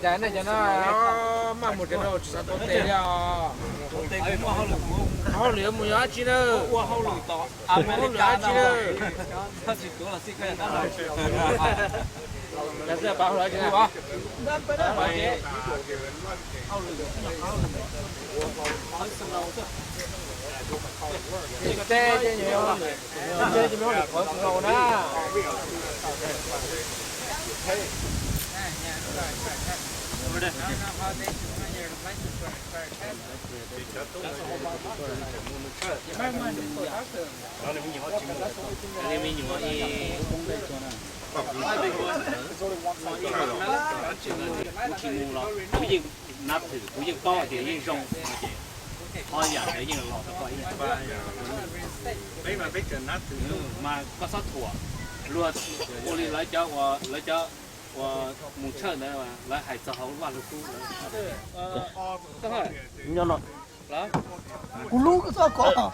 Cas nej cov no maj mus cov no tsis xav tau tes li os. Hauj lwm mus yog dab tsi na? Hauj lwm dab tsi na? Teb ces nyuam, teb ces nyuam qhov xwm no na. Kuv tsis mus los kuv yeej nab thwm, kuv yeej paub tias yeej zoo no ces qhov yam ntawd yeej los rau koj ib yam. Peb mas peb tseem nab thwm mas koj txhob thuam. Luag ua li lawv cov, lawv cov uas mus tshawj ntawd lawv hais txog hauv Vaj Lug Kub. Nyob no. Kuv lub,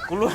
kuv lub.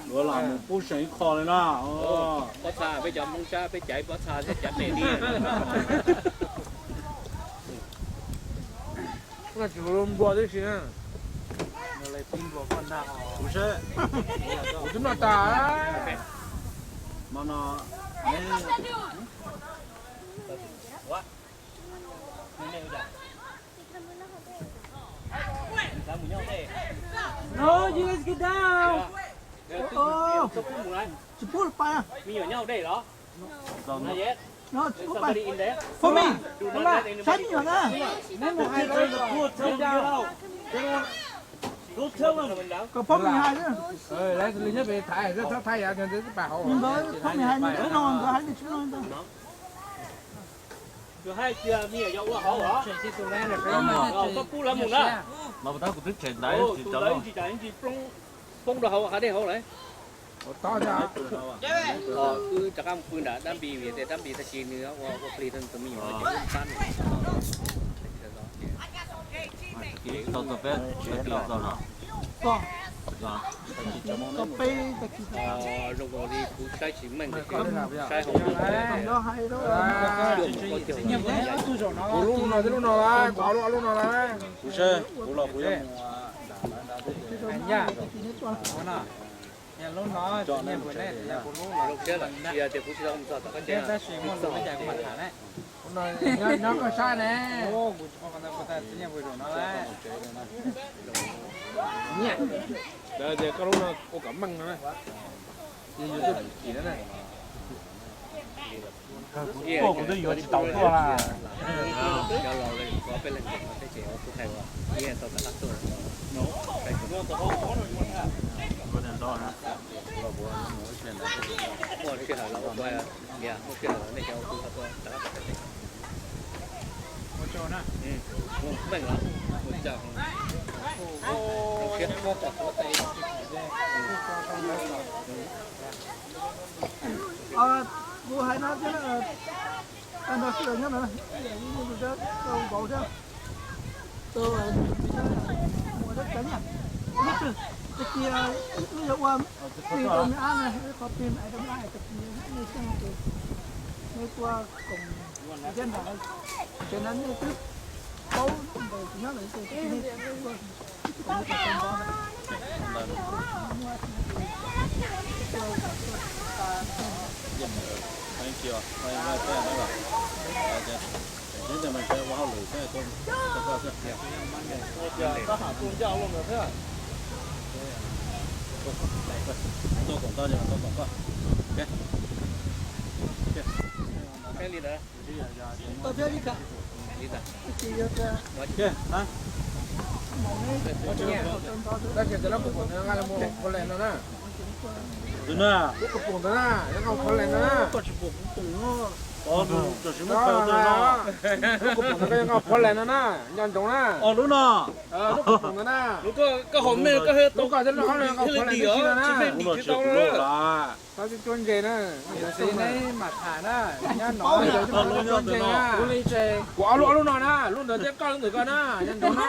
Yuav los mus pub seem ib qho li na. Pob txha, peb cov Hmoob Sab peb caiv pob txha thiab caiv pem li. Npua tib si na. Kuv seb, kuv twb noj tas. Mo no, no, you guys get down. Tsis pub los pais. No, tsis pub pais. For me. Saib me nyuam na. Kom phob me hais. Nkawd phob me hais li tsis no, nkawd hais li tsis no ntag. Poob rau hauv hav dej hauv lawm. Wb rov qab mus pw nram dab npis vim tias dab npis tag kis nws ua ua plig rau tus me nyuam no ces wb pab nws. Tau txog peb tag kis txog no. Zoo nkaus li kuv saib tsis meej, saib hauv kuv lub no, kuv ob lub no lawm. Kuv seb, kuv los kuv yuav mus. Lub no txiv Nyiaj Npawg ne, kuv lub los tsis yog tias kuv tsis tau mus txog tom koj tsev, tab sis muaj lus li cas kuv mam tham ne. Nyob koj sab ne. Kuv tsis paub qhov ntawd, kuv tas txiv Nyiaj Npawg zaum no. Nyiaj, tias koj lub no ua kom meej no na. Ces yus tuaj chim no na. Tuaj kuv twb yuav tsis tau tuaj na. Kuv hais no thiab, nrog sawv daws nyob no, ib tus dab tau vauv thiab, tau tus txiv mus ua dab tsi nyiaj, ib tug tag kis wb yuav ua plig rau me ab na, wb qhov plig ma rau me ab hais tag kis nej xyeej ces nej tuaj koom thiab ntag. Tsev no nej twb paub ntawm kuv nyob lawm ces nej tuaj koom thiab tau ntawd. Ua cas koj ham tuaj ncaj loo ntawd thiab? Tuaj koom tau ces tuaj koom koj. Tau thiab li ka. Ces yog tias tab sis cov lub koom ntawd nqa los mus Portland no na. Tus na, lub koom ntawd na, nqa mus Portland no na. Koj tsis pom kuv koom no. Lub koom ntawd koj yuav nqa mus Portland no na, nco ntsoov na. Lub no, lub koom ntawd na. Lub koj haus mej koj thiaj tau, koj thiaj li dim os, tsis mej dim thiaj tau na. Txhob cuab ntse na, txiv neb mam tham na, nyob no cuab ntse na. Kuv ob lub, ob lub no na, lub ntawd thiab koj lub ntawm koj na, nco ntsoov na.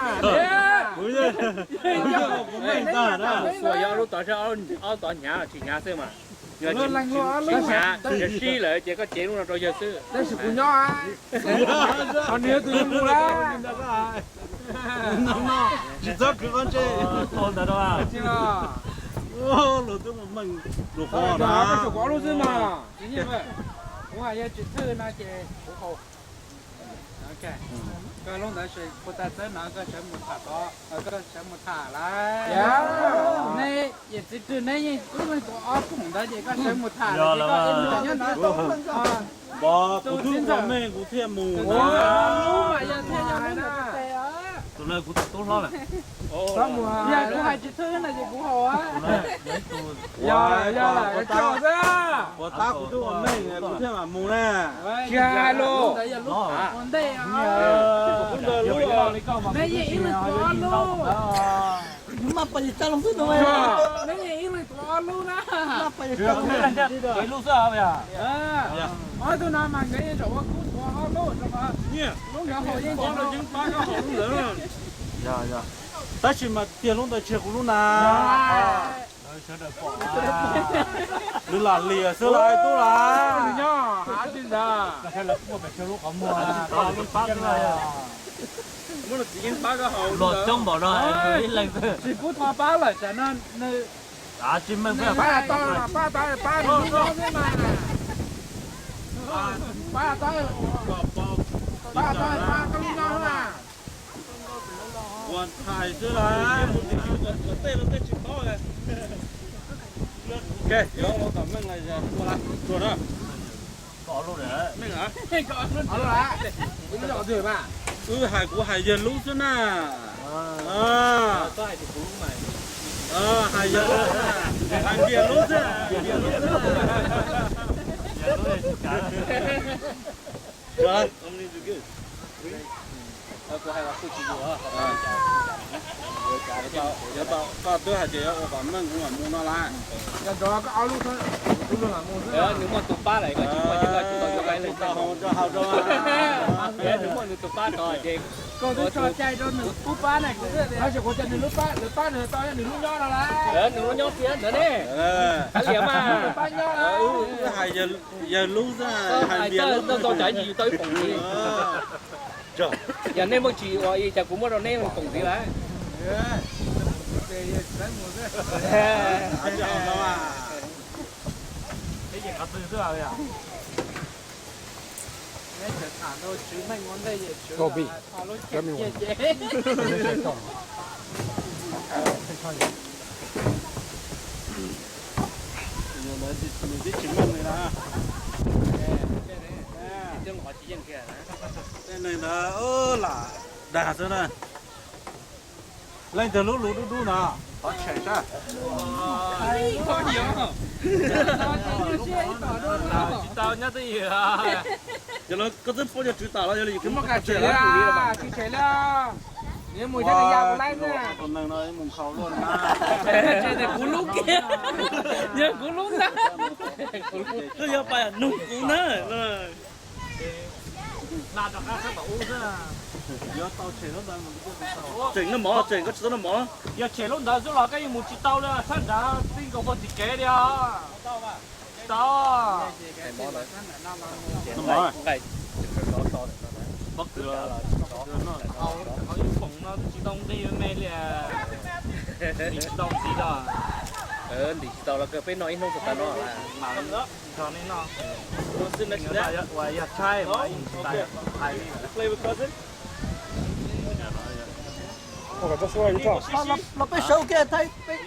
Kuv yeej, kuv yeej, kuv yeej tag na. Xuas yog ob lub tod, ob tod hnyav tsis hnyav xwb mas. Yog tsis hnyav, yog sib lawm ces koj cev lub no rau yawg xwb. Tab sis kuv nyob, qhov nws yog tus yuav mus lawm. Tsis txhob khwv qhov ntse. Tsis los. Luag twb mus meej lus qhov na. Koj tsum kuv ob lub xwb mas. Kuv hais yog tsis thwj no ces kuv haus. Koj lub ntawd puas tas txawb no koj sawv mus tham tod, koj sawv mus tham lawm. Neb yawm txiv Rwg neb yeej ib leeg tuav ob koom ntawd ces koj sawv mus tham lawm ces koj ib leeg nyob no. Pov, kuv twb ua meej kuv thiaj mus. Tus no kuv tus tub hlob lawm. Yog kuv hais tsis thwj no ces kuv haus. Yog, yog, xwb. Puas tab kuv twb ua meej kuv thiaj mam mus na. Tsis hais los. Ua ntej, neb yeej ib leeg tuav ob lub. Maj pas yawg Tsab Loog xwb no. Neb yeej ib leeg tuav ob lub na. Maj pas yawg Tsab Loog. Ib lub xwb os. Ob tug no mas nkawd yeej zaum ua kub tuav ob lub, lub nkawd haus yeej tsis haus. Tab sis mas tiag lub ntawd tsis yog kuv lub na. Nws lam liam xwb los tub las. Luag coob npaum no ib leeg xwb. Tsis pub tho pab lawm tam no nws. Tsis meej pab tau, pab tau pab nws lub no xwb mas. Pab tau, pab tau pab koj lub no xwb mas. Ua ntxhais xwb las, mus tim kwv kom tej no tej tsis paub. Yuav ua kom meej ua na. Wb hais kuv hais yawg lub xwb na. Hais yawg lub xwb na, hais npias lub xwb, npias lub xwb. Koj twb hais tias yuav ua kom meej kuv mam mus no las. Yog ntawd koj ob lub, nws muaj tus pab lawm, koj tsis muaj ces koj tsis tau yuav ib leeg tau. Nws muaj nws tus pab tod ces koj twb tso cai rau nws pub pab na. Tab sis kuv tias nws lub pab, nws pab nws tau nws lub nyob no las. Nws lub nyob tiag ntawd ne. Kav liam mas. Pab nyob. Yawg lub xwb, hais npias lub tau cov yim tau ib poom ntxiv. Yog nej muaj tsis ua cas kuv muab rau neb poom ntxiv lawm. Tej neeg ntawd lam dag xwb na. Leej twg lub lus dub dub no, qhov tshem sab. Tsis tau nyob twj ywm. Yog los koj twb pub cov tswv tam los yog li yus muab qab tshem los. Tus neeg no mus nkhaus luaj na. Kuv lub kiag, yog kuv lub ntag. Koj yog pas nug kuv na. Tseem noj mov, tseem koj tsis tau noj mov. Yog tshem lub ntawd xwb los koj yuav mus tsis tau li, sab nrad tib nkaus puag tim kev li os. Tsis tau. Pob kws los, pob kws no, pob kws no. Pob kws no twb tsis tau nqi me li. Ntim tsis tau ntxiv los. Ntim tsis tau los kawg peb noj ib hnub txog tas no. Nrog nej noj. Uas yog tshaib mas hais li. Los peb saud kiag thaij peb.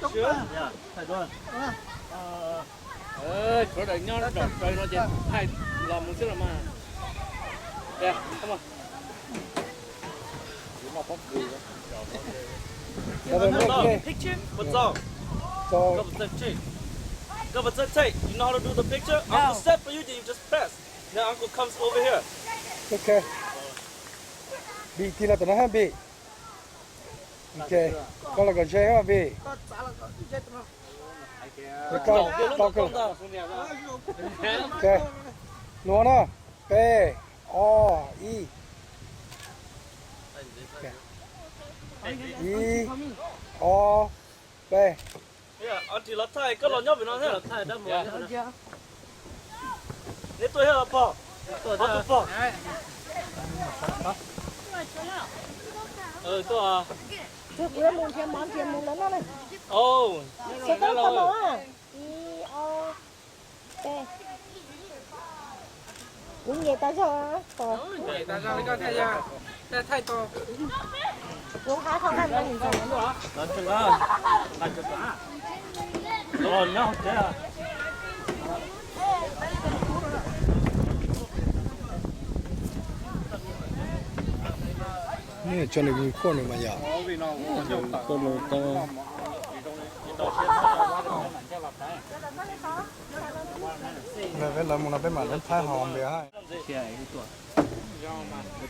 Sawv daws nyob nram tsaws no ces thaij los mus xwb los mas. Picture, what's up? Koj puas txawj take? Koj puas txawj take? You know how to do the picture? Uncle set for you, then you just press. Then uncle comes over here. Ok. Npis tig los tom no hab Npis. Ok. Koj los kom ze hab Npis. Koj, koj, ok. Lua na. Peb, ob, ib. Ib, ob, peb. Auntie los thaij, koj los nyob pem no thiab. Neb tuaj thiab pog? Pog, tus pog. Kuv yuav mus nrhiav mov nrhiav mus lawm no. Sawv daws tau mov. Ib, ob, peb. Kuv nyem tas zog. Kuv nqa qhov nqa no mus ntxuav. Nws tso nws khuaj nws mas yom. Koj los tau. Peb lawv mus no peb mam li thaij hos npias hab.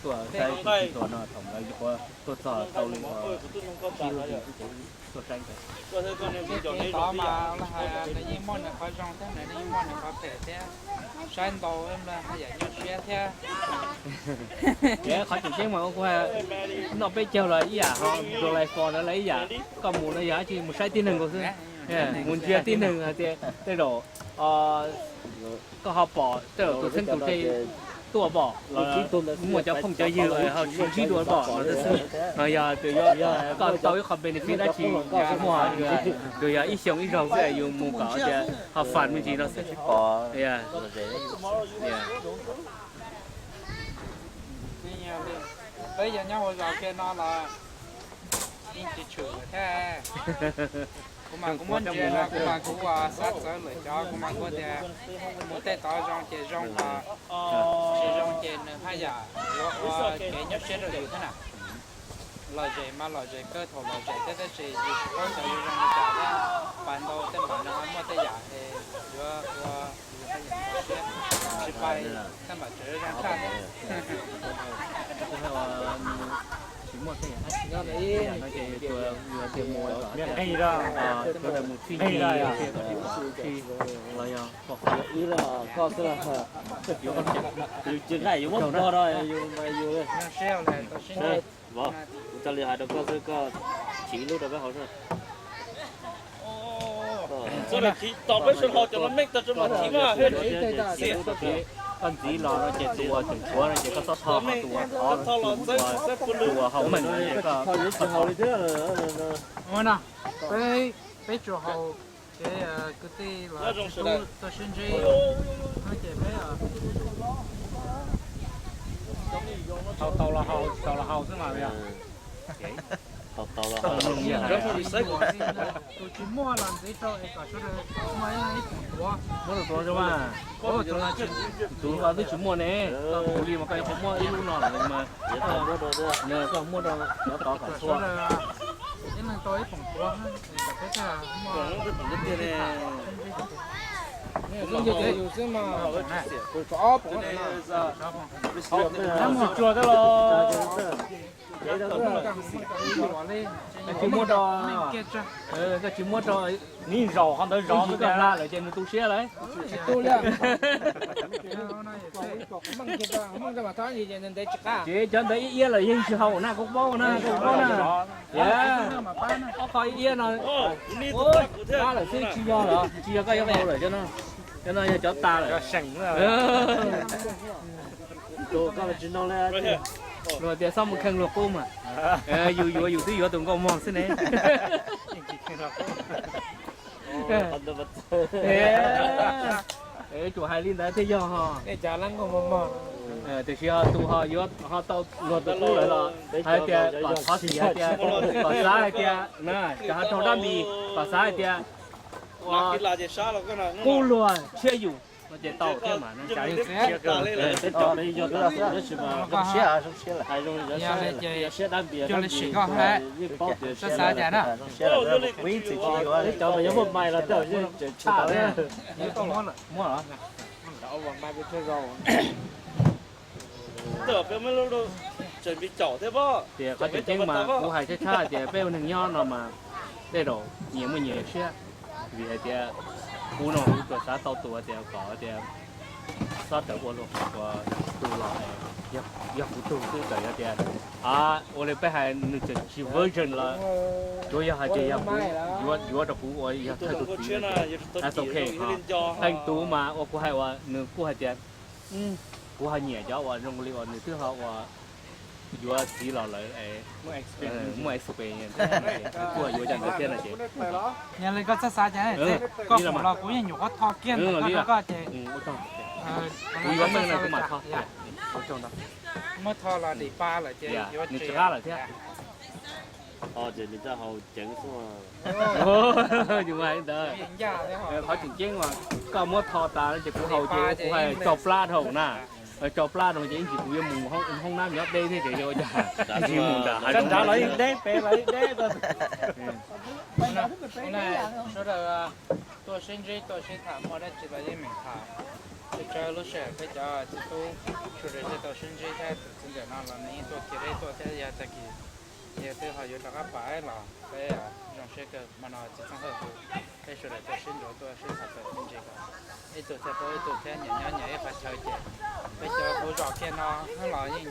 Tuaj txog tau li tsib lub hlis xwb ces tuaj saib ntawd. Tod mas nws yeej muaj nws qhov zoo thiab nws yeej muaj nws qhov phem thiab. Saib ntau haj yam nyuaj siab thiab. Qhov tseem ceeb mas kuv noj peb caug los ib yam, ho July four ntawd los ib yam. Koj mus no yog dab tsi? Mus saib tib neeg nkaus xwb, mus ntsia tib neeg hais tias tej zaum koj ho pom tej zaum tus xeeb tus tse tuaj pom los muaj cov phooj cov ywg ho sib ntsib dua pom no xwb. Ho yog koj tau ib qho benefit dab tsi, muaj, tsuas yog ib xyoos ib zaug xwb yus mus kom tias ho fun me ntsis no xwb. Peb yog nyob hauv zos kiag no los yeej tsis tshwm thiab. Kuv mas kuv muab ntsia no kuv mas kuv ua xav txawv lawm cov, kuv mas kuv tias mus tej tod zoo ces zoo, tsis zoo ces nws haj yam yuav ua kev nyuaj siab rau yus thiab na. Lom zem mas lom zem kawg thaum lom zem thiab, tab sis yus tsis paub xyov yus zoo li cas thiab. Pais ntau tej npaum no muaj tej yam es yuav ua yus haj yam nyuaj siab, tsis pais tej npaum tseem zoo tshaj. Tsis muaj tej yam dab tsi, tej yam no ces yus tsuas yus tias mus kom sawv daws mus txhij nqi, los yog pom qhov, yus tsis nqaij yus muab pog no yus mas yus Kuv coj li hais rau koj xwb, koj thim ib lub rau peb haus xwb. Txhob khiv tos peb sawv hlo cov no meej tag tso mas thim mas. Koj ntxiv los no ces tus uas tseem tshuav no ces koj txhob tho, tus uas thov, tus uas haus meej no ces koj txhob tho. Peb, peb tsuas haus kev kwv tij los tsis tub tuaj sib ntsib no ces peb haus tau los haus, tsis tau los haus xwb mas. Tus tsis muaj los ntxiv rau es kom sawv daws muaj ib leeg ib poom tuav. Muab tus tuav rau mas. Tus twb tsis muaj ne, koj kuv li mas koj yuav qhov muab ib lub no lawm mas. Koj muab rau cov tod kom sawv daws ib leeg tau ib poom tuav, kom peb thiaj muaj. Tsis tsuag thiab los? Koj tsis muab rau, koj tsis muab rau, nws zaum qhov ntawd zov koj hla lawm ces nws tu siab lawm. Ces cov ntawd ib iab lawm yeej tsis haus na, koj paub na, koj paub na. Ob qho ib iab no, ua, tas lawm xwb tsis yog lawm, tsis yog koj yuav haus lawm cov no. Cov no yog cov tas lawm. Luag tias xob mus kheej luag qub mas. Yus yuav yus twb yuav tus nkauj mog xwb ne. Tsuas hais li ntawd thiaj yog ho. Tiam sis ho tus ho yuav ho tau luag tus qub lawm los hais tias kom thov txim hais tias, kom xav hais tias, cov ho raug dab npis, kom xav hais tias qub luag tshiab yus no ces tau thiab mas. Cov mas yuav muaj mais los tsis tshaj. Tias qhov tseem ceeb mas kuv hais tshaj tshaj tias peb ua neeg nyob no mas tej zaum nyias muaj nyias siab. Vim hais tias kuv no kuv tsuas xav tau tus tias kom tias xob tawm ua luag ua tug los, yog kuv tug xwb txawm yog tias, ua li peb hais nws tseem tsis version los tsuav yog hais tias yog kuv yuav rau kuv ua yog thawj tus txiv, ok. Qee tus mas ua kuv hais uas nws kuj hais tias kuv ho nyiam cov uas zoo li uas nws twb ho ua yuav txiv los lawm, muaj experience, kuj yuav cov ntawd thiab no ces. Yog li koj txhob xav cas, koj pom los kuv yeej nyuam qhuav tho kiag ntawm koj rau koj ces kuv yuav meej no kuv mam tho. Muab tho los dim pa lawm ces yuav tsis qab lawm thiab. Tho ces nws txawj haus ceev xwb. Yus hais li ntawd, qhov tseem ceeb mas koj muab tho tas ces kuv haus ces kuv hais tsau plab dhau na. Tsau plab dhau ces ib ntsis kuv yuav mus hoob nab nyob deb thiab ces yuav ua cas, ib ntsis mus nram hav zoov los yeej deb, pem los yeej deb. Sawv daws tuaj sib ntsib tuaj sib tham muaj dab tsi los yeej meem tham. Tsawg tsawg lub sij hawm peb cov txiv tub sawv daws thiaj tau sib ntsib thiab tus txiv ntxawm no los nws yeej tuaj kiag deb tuaj thiab, yog tag kis yog twb ho yuav rov qab pam los peb zoo siab kawg. Hmo no txiv Txooj Hawj hu peb sawv daws tuaj sib ntsib tuaj sib tham tau me ntsis ko, ib tug thiaj paub ib tug thiab, nyias nyob nyias ib qhov chaw ces peb cov hauv zos kiag no los yeej,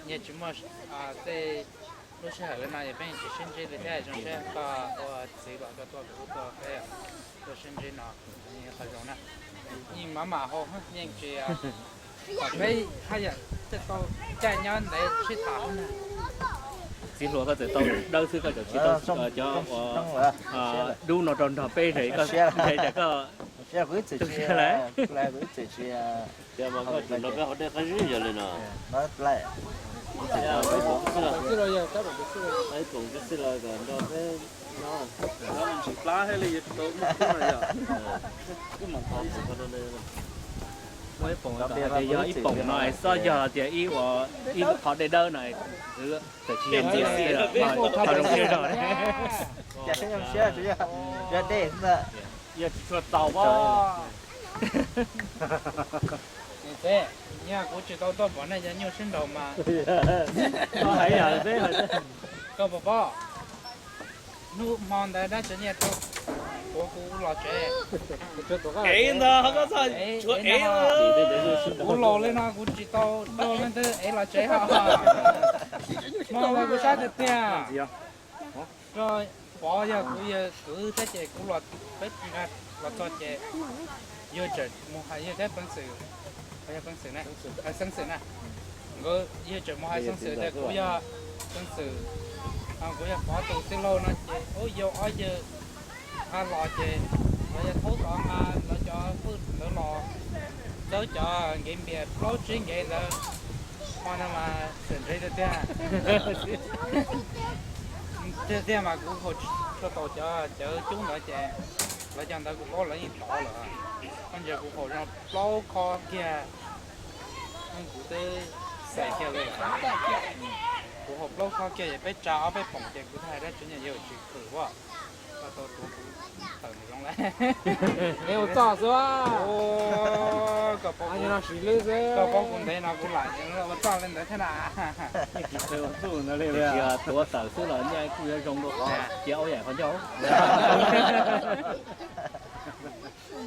yeej tsis muaj tej lub sij hawm li no es peb yeej tsis sib ntsib li thiab. Zoo siab koj ua txiv los koj tuaj kuv kuj tuaj peb tuaj sib ntsib no, qhov zoo na. Yeej mam mam hau yeej tsis kom peb haj yam tau caij nyob ntev sib tham. Txiv hluas koj txawm tau dawb xwb koj txawm tsis tau cov uas dub no rau nrog peb ze, koj ze tas koj tu siab lawm. Tias mas koj tseem nrog peb haus dej qab zib yog li no. Ib poom tib si los kom nrog peb nyob. Muaj ib poom, yog ib poom no es xob yog tias ib, ib qho dej dawb no, txawm tsis yog ntxiv, qhov zoo siab zog. Yog tsis tshua txaus. Txiv, yog kuv tsis tau tuaj pom nej cov nyuj sib nraus mas, koj puas paub, hnub hmo ntawd dab tsi nyiaj rau kuv, kuv los tsev. Ev ntag, koj txhob tshuav ev. Kuv laus li no kuv tsis tau rau leej twg ev los tsev hos. Hmo ntawd kuv saib tiag tiag. Rau pov yog kuv yawg kwv thiab ces kuv los, peb los txog ces yawg tseem mus hais yawg thiab peev xwm, yog peev xwm na, hais xeev xwm na. Nkawd yawg tseem mus hais xeev xwm tias kuv yog peev xwm Kuv yog pov tus tij laug no ces ub yau ob yawg nqa los ces lawv yog thaub tod nqa lawv cov hwj ntawd los, lawv cov nkev npias plaub tsib nkev ntawd, ho no mas xam ntsev tiag tiag. Tiag tiag mas kuv haus tshua tau cov cawv cub ntawd ces lawv cov ntawd kuv paub lawv yeej tov lawm. Koj ntsia kuv haus zoo plaub khob kiag, kuv twb xais kiag li. Kuv haus plaub khob kiag es peb tsa ob peb poom ces kuv thiaj hais dab tsi nyob yawg tsis khwm as. Koj tau tuav kuv tawm nws zoo lawm. Neb ua txoj xwb. Koj paub kuv, koj paub kuv ntev no kuv lam ua txoj li ntawd thiab na. Tiam sis tuav tawm xwb los nyaj kuj yuav zoo dua qhov cia aub yaim qhov ncauj.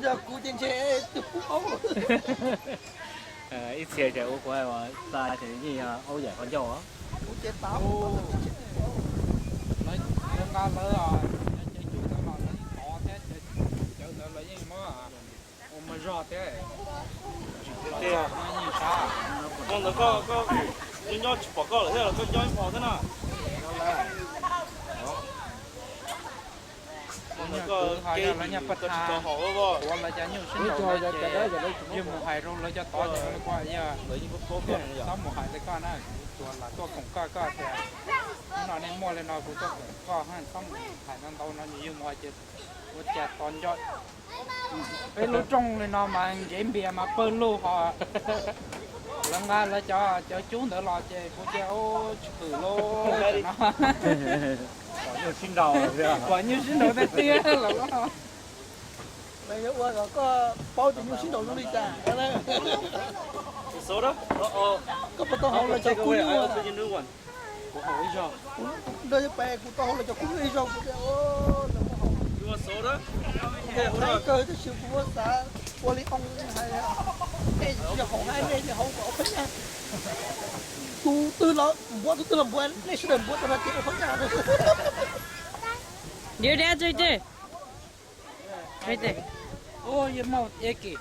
Yog kuv ces ntshe twb pub aub. Ib txhia ces ua kuv hais uas xa ces yeej yog aub yaim qhov ncauj os. Lawv nqa lawv cov cub ntawd los lawv yeej tov thiab, cov cawv ntawd lawv yeej muab ua muag zog thiab. Tiag, hmo ntawd koj, koj, nyob tsis pom koj lawm thiab los koj nyob ib hmo thiab na. Hmo ntawd koj, lawv nyob paj tha, tuav lawv cov nyuj sib nraus ces yog mus hais rau lawv cov tod ces lawv kuj yog, txhob mus hais li koj na, kuv tsuas lam tuaj koom koj, koj tias hnub no nej muaj li no kuv tuaj koom koj, txhob mus hais ntau ntau no, yog mus hais ces ua cas tos nco peb lub rooj li no mas nkev npias mas pawg lug ho. Lawv nqa lawv cov cawv cub ntawd los ces kuv cia ub tsis khwm lauj no. Pom nyuj sib nraus tiag tiag los. Lawv yuav ua kom koj paub tias nyuj sib nraus zoo li cas. Koj puas tau haus lawv cov kub nyuj? Kuv haus ib zaug. Kuv tau haus lawv cov kub nyuj ib zaug kuv tias, lawv muab haus. Kawg tab sis kuv muab xav ua li oo hais, nej yog haus hais nej yog haus kom ua phab nyaj. Tus twg los npuav, tus twg los npuav, nej sawv daws npuav tau no ces ua phab nyaj. Your dad's right there. Right there. Ua yog moj eb kis.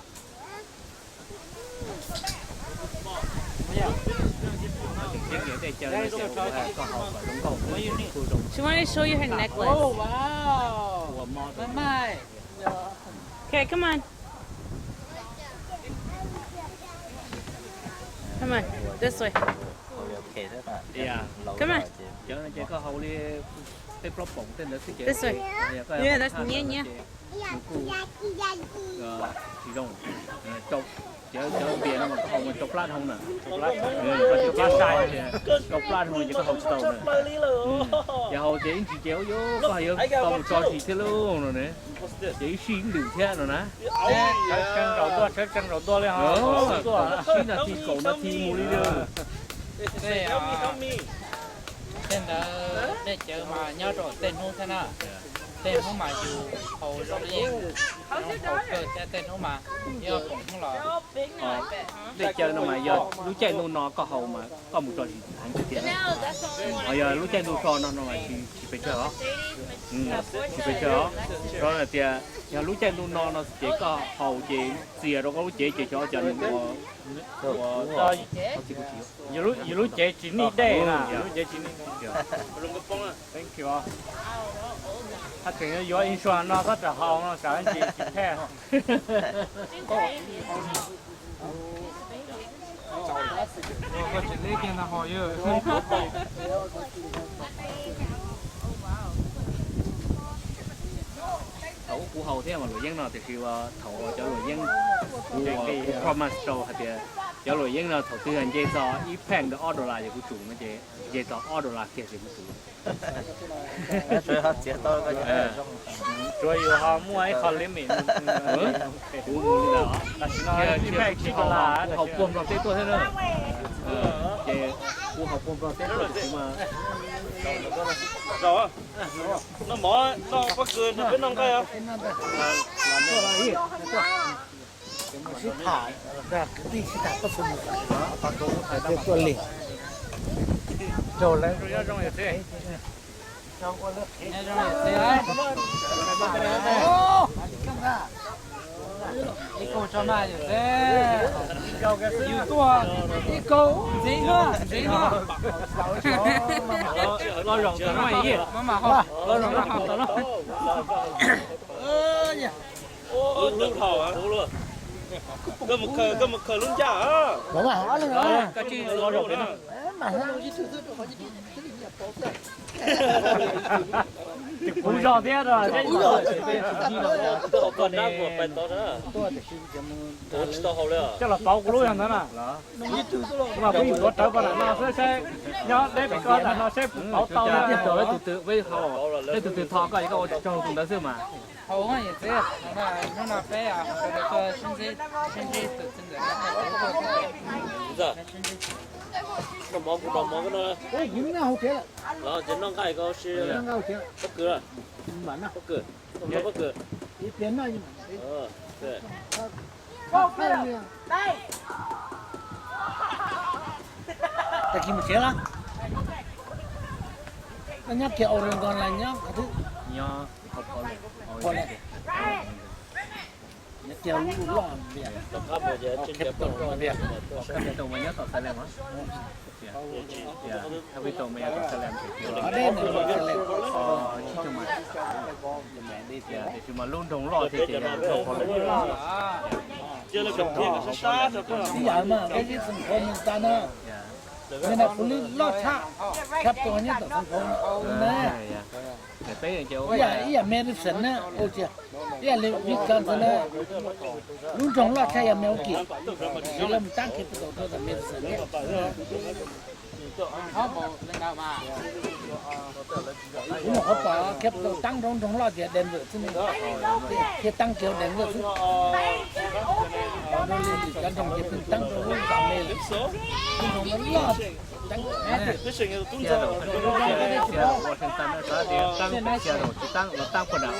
She wanted to show you her necklace. Oh, wow. Mama. Okay, come on. Come on, this way. Come on. Cov no ces koj haus li tej plaub poom tej ntawd xwb ces. This way. Yeah, that's, yeah, yeah. Nws kuj tsis zoo. Cov, cov npias no mas koj haus mas rau plab dhau na. Koj cov plab sai no ces rau plab dhau ces koj haus tsis tau na. Ces haus ces ib ntsis ces ua yuav koj yuav tau mus tso zis thiab lauj no ne. Ces ib sij ib lwm thiab no na. Sawv tsees zaum tuaj, sawv tsees zaum tuaj li ho. Sib nas this kaum nas this mus li lawm. Tej ntawd dej cawv mas nyob rau tej hnub thiab na. Tej hnub mas yus haus zoo li yeej zoo haus kawg thiab, tej hnub mas ib ob poom hnub los. Dej cawv no mas yog lub caij ntuj no koj haus mas koj mus tso zis heev tiag tiag. Ho yog lub caij ntuj so no no mas tsis, tsis pes tsawg os. Tsis pes tsawg os. Rau qhov tias yog lub caij ntuj no no ces koj haus ces txias rau koj lub cev ces xyov cas nws ua, ua txi kuv tsis. Yus lub cev tsis nij dej na, yus lub cev tsis nij. Thank you. Haj tseem yuav insurance no txhob rawm haus no tsam ntsis tsis phej. Thaum ub kuv haus thiab mas luam yeeb no tiam sis thaum cov luam yeeb, kuv, kuv promise rau hais tias cov luam yeeb no thaum twg nce txog ib pheej ntawm ob dollar ces kuv tsum no ces nce txog ob dollar kiag ces kuv tsum. Tsuas yus ho muaj ib qho limit. Kuv mus li ntawd, tam sim no ib pheej tsib dollar, kuv haus puag nplog teb tuaj thiab na. Ces kuv haus puag nplog teb tuaj tiam sis mas noj mov, noj pob kws nrog peb noj nqaij os. Sib tham, kwv tij sib tham koj puas mus, tuaj li. Raug lawv. Ib kaug tso mas yus xwb. Yus tuaj ib kaug ntxiv no, ntxiv no. Los zaum tau no, maj mam ho, los zaum no ho tau no. Koj mus khaws, koj mus khaws lub ncaj. Koj tsis los zaum pem no. Kuv zog thiab, coj los pauv kuv lub yog ntawd na. Mas kuv yim tuav rawv pog nram no xwb saib, nyob deb pem koj nram no saib pauv tau. Peb tus twg, peb tus twg tho koj es koj ua tsaug tus ntawd xwb mas. Noj mov kuv noj mov koj noj. Los ces noj nqaij koj si. Pob kws, pob kws, noj pob kws. Tag kis mus tsev los? Koj nyob kiag Oregon los nyob qhov twg? Portland. Nyob kiag lub loj npias. Kab tou mas nyob tom Salem os. Kab tou mas nyob tom Salem. Tiam sis mas lub nroog loj thiab ces yog nroog Portland. Ib yam mas peb ib Xeem Khuam mus tas no, nim no kuv lub loj tshaj, Kab tou nyob tom Xeem Khuam na. Ib yam Madison na, ua tias, ib yam li Wisconsin na, lub nroog loj tshaj yog Milwaukee, tiam sis lawv mus tab kiag tus tau rau tom Madison. Kuv nyuam qhuav pom Kab tou tab rau nroog loj tias Denver xwb ne, thiaj tab kiag Denver xwb. Rau li cov nroog ces pheej tab rau lub zos me lawm, lub nroog loj loj. Washington no xav tias tab Seattle tsis tab los tab puag nram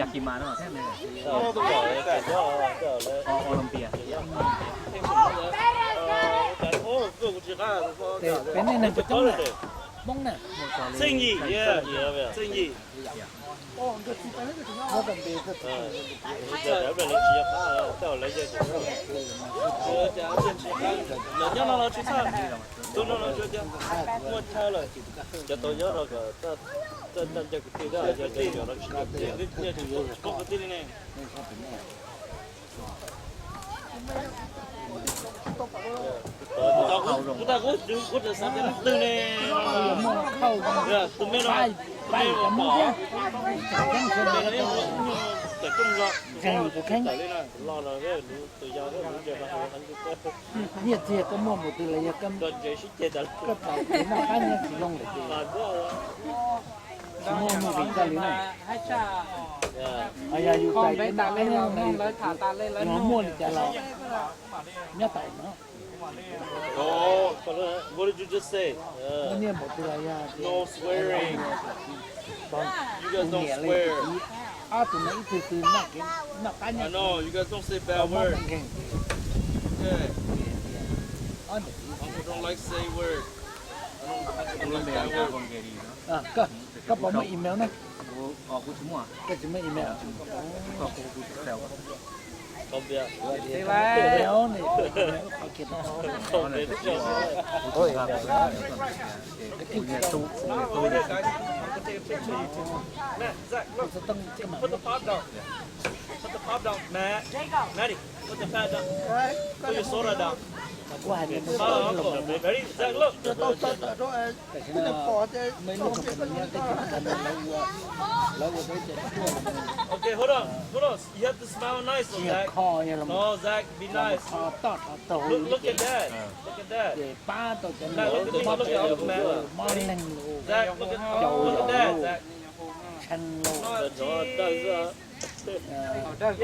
Yakima no thiab ne. Olympia. Peb nej neeg puas coob na? Poob na. Txheej yim, txheej yim. Lawv nyob no los tsis txhaj, tus no los tsuas muaj chaw lawm, cov tau nyob no kom txawj txawj ncaws kwv tij, cov kwv tij no los tsis ncaws kwv tij, nyob tsis koob kwv tij li ne. Kuv tag kuv, kuv tseem xav tias leej twg ne, tus me no, tus me no pom, tus me no ib nyuag tawm rooj zog, tawm li no, los no tus yau ntsia, nyiaj txiag koj muaj npaum twg los yog koj ntse sib ceg tas, koj txais tus noj qab nyob tsis zoo lawm ces tsis muaj movie koj li na. Yog yus txais tus noj qab nyob zoo na, yog muaj li cas los nyob tau no. What did you just say? Muaj nyiaj npaum twg los yog no swearing. You guys don't swear. Ob tug no ib tug twg noj qab nyob, you guys don't say bad word. Okay. Uncle don't like say word. Uncle don't like bad word. Koj puas muaj email na? Koj tsis muaj email. Zach, look, put the pop down. Put the pop down, Matt. Maddie, put the pad down. Put your soda down. Ready? Zach, look. Okay, hold on, hold on. You have to smile nice, Zach. No, Zach, be nice. Look, look at that. Look at that. Zach, look at me. Look at Uncle Matt. Zach, look at, look at that, Zach. No, yeah, good job. See? Good job.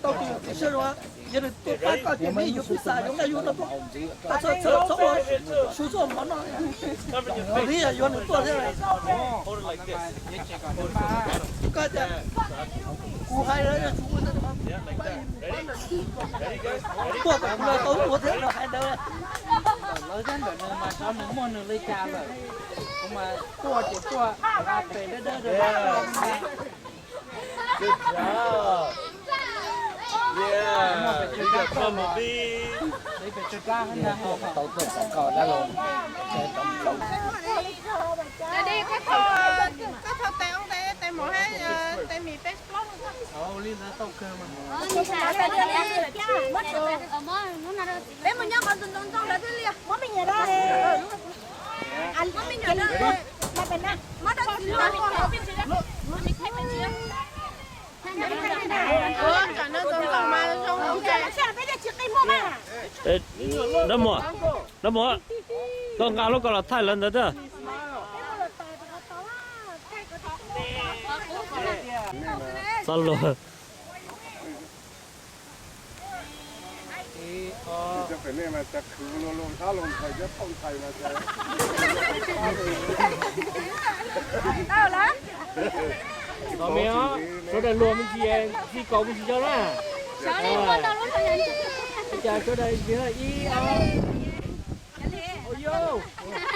Tau tus txiv sij zoo, yog nws tuaj pab koj ces nws yuav pib xav zoo nkauj yug no tuaj. Koj txhob, txhob, txhob ua su tuaj mov noj. Tus txiv yog yuav nws tuaj thiab. Koj tias kuv hais los yog tsis ua tuaj kom kuv los tau ua thiab los hais ntawd. Lawv tab ntawm nws mas xyov nws muaj nws li cas lawm. Kuv mas tuaj ces tuaj nqa pes dawb dawb dawb dawb. Good job. Yeah, you got bumblebee. Tau tuaj kom koj dab laug. Koj thau tes ua ntej, tes mov thiab tes mis peb plaub. Peb mus nyob qhov ntxoov ntxoo ntxoo lawv thiaj li muab me nyuam rau, muab me nyuam rau, muab rau txiv los. Dab muag, dab muag, koj nqa lub ko los thaij lawv ntawd thiab. Txhob luag. Tau lawm. Tau me os, sawv daws luag me ntsis, txij kaus me ntsis cov na. Ua cas sawv daws ib, ib,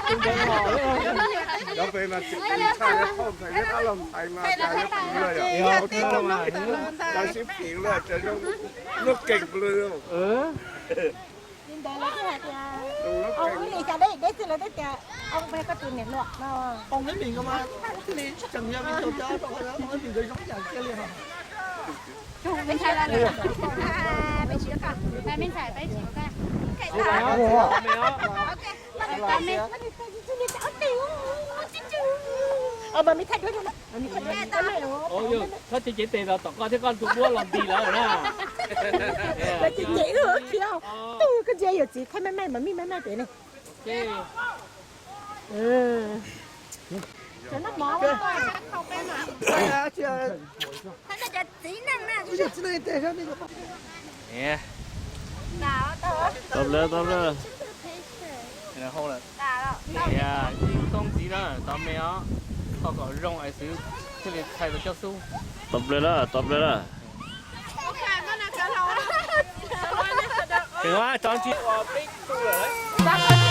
tus ntawd los. Cov pem mas tsis qi thaij li, thauj ntxhais thiab dab laug ntxhais mas cas yuav qi lawm yom. Cas sib phim lawm, cas zoo lub keeg lawm. Li ntawd lawv thiaj hais tias, ua li cas deb deb xwb lawv thiaj tias, au, koj tus niam hluas no. Koj cem cem tes los tom koj thiab koj ntu muab los nti lawm na. Koj cem cem wb khiav, tus koj ntsia yawm txiv thaij maj maj mas mij maj maj pem ne. Tau lawm, tau lawm. Ib toob ntxiv na, tau me os. Kho kom zoo es xwv thiaj li thaij tau cov xub. Tau lawm, tau lawm. Tseem muaj cov ntsis uas peb tu lawm.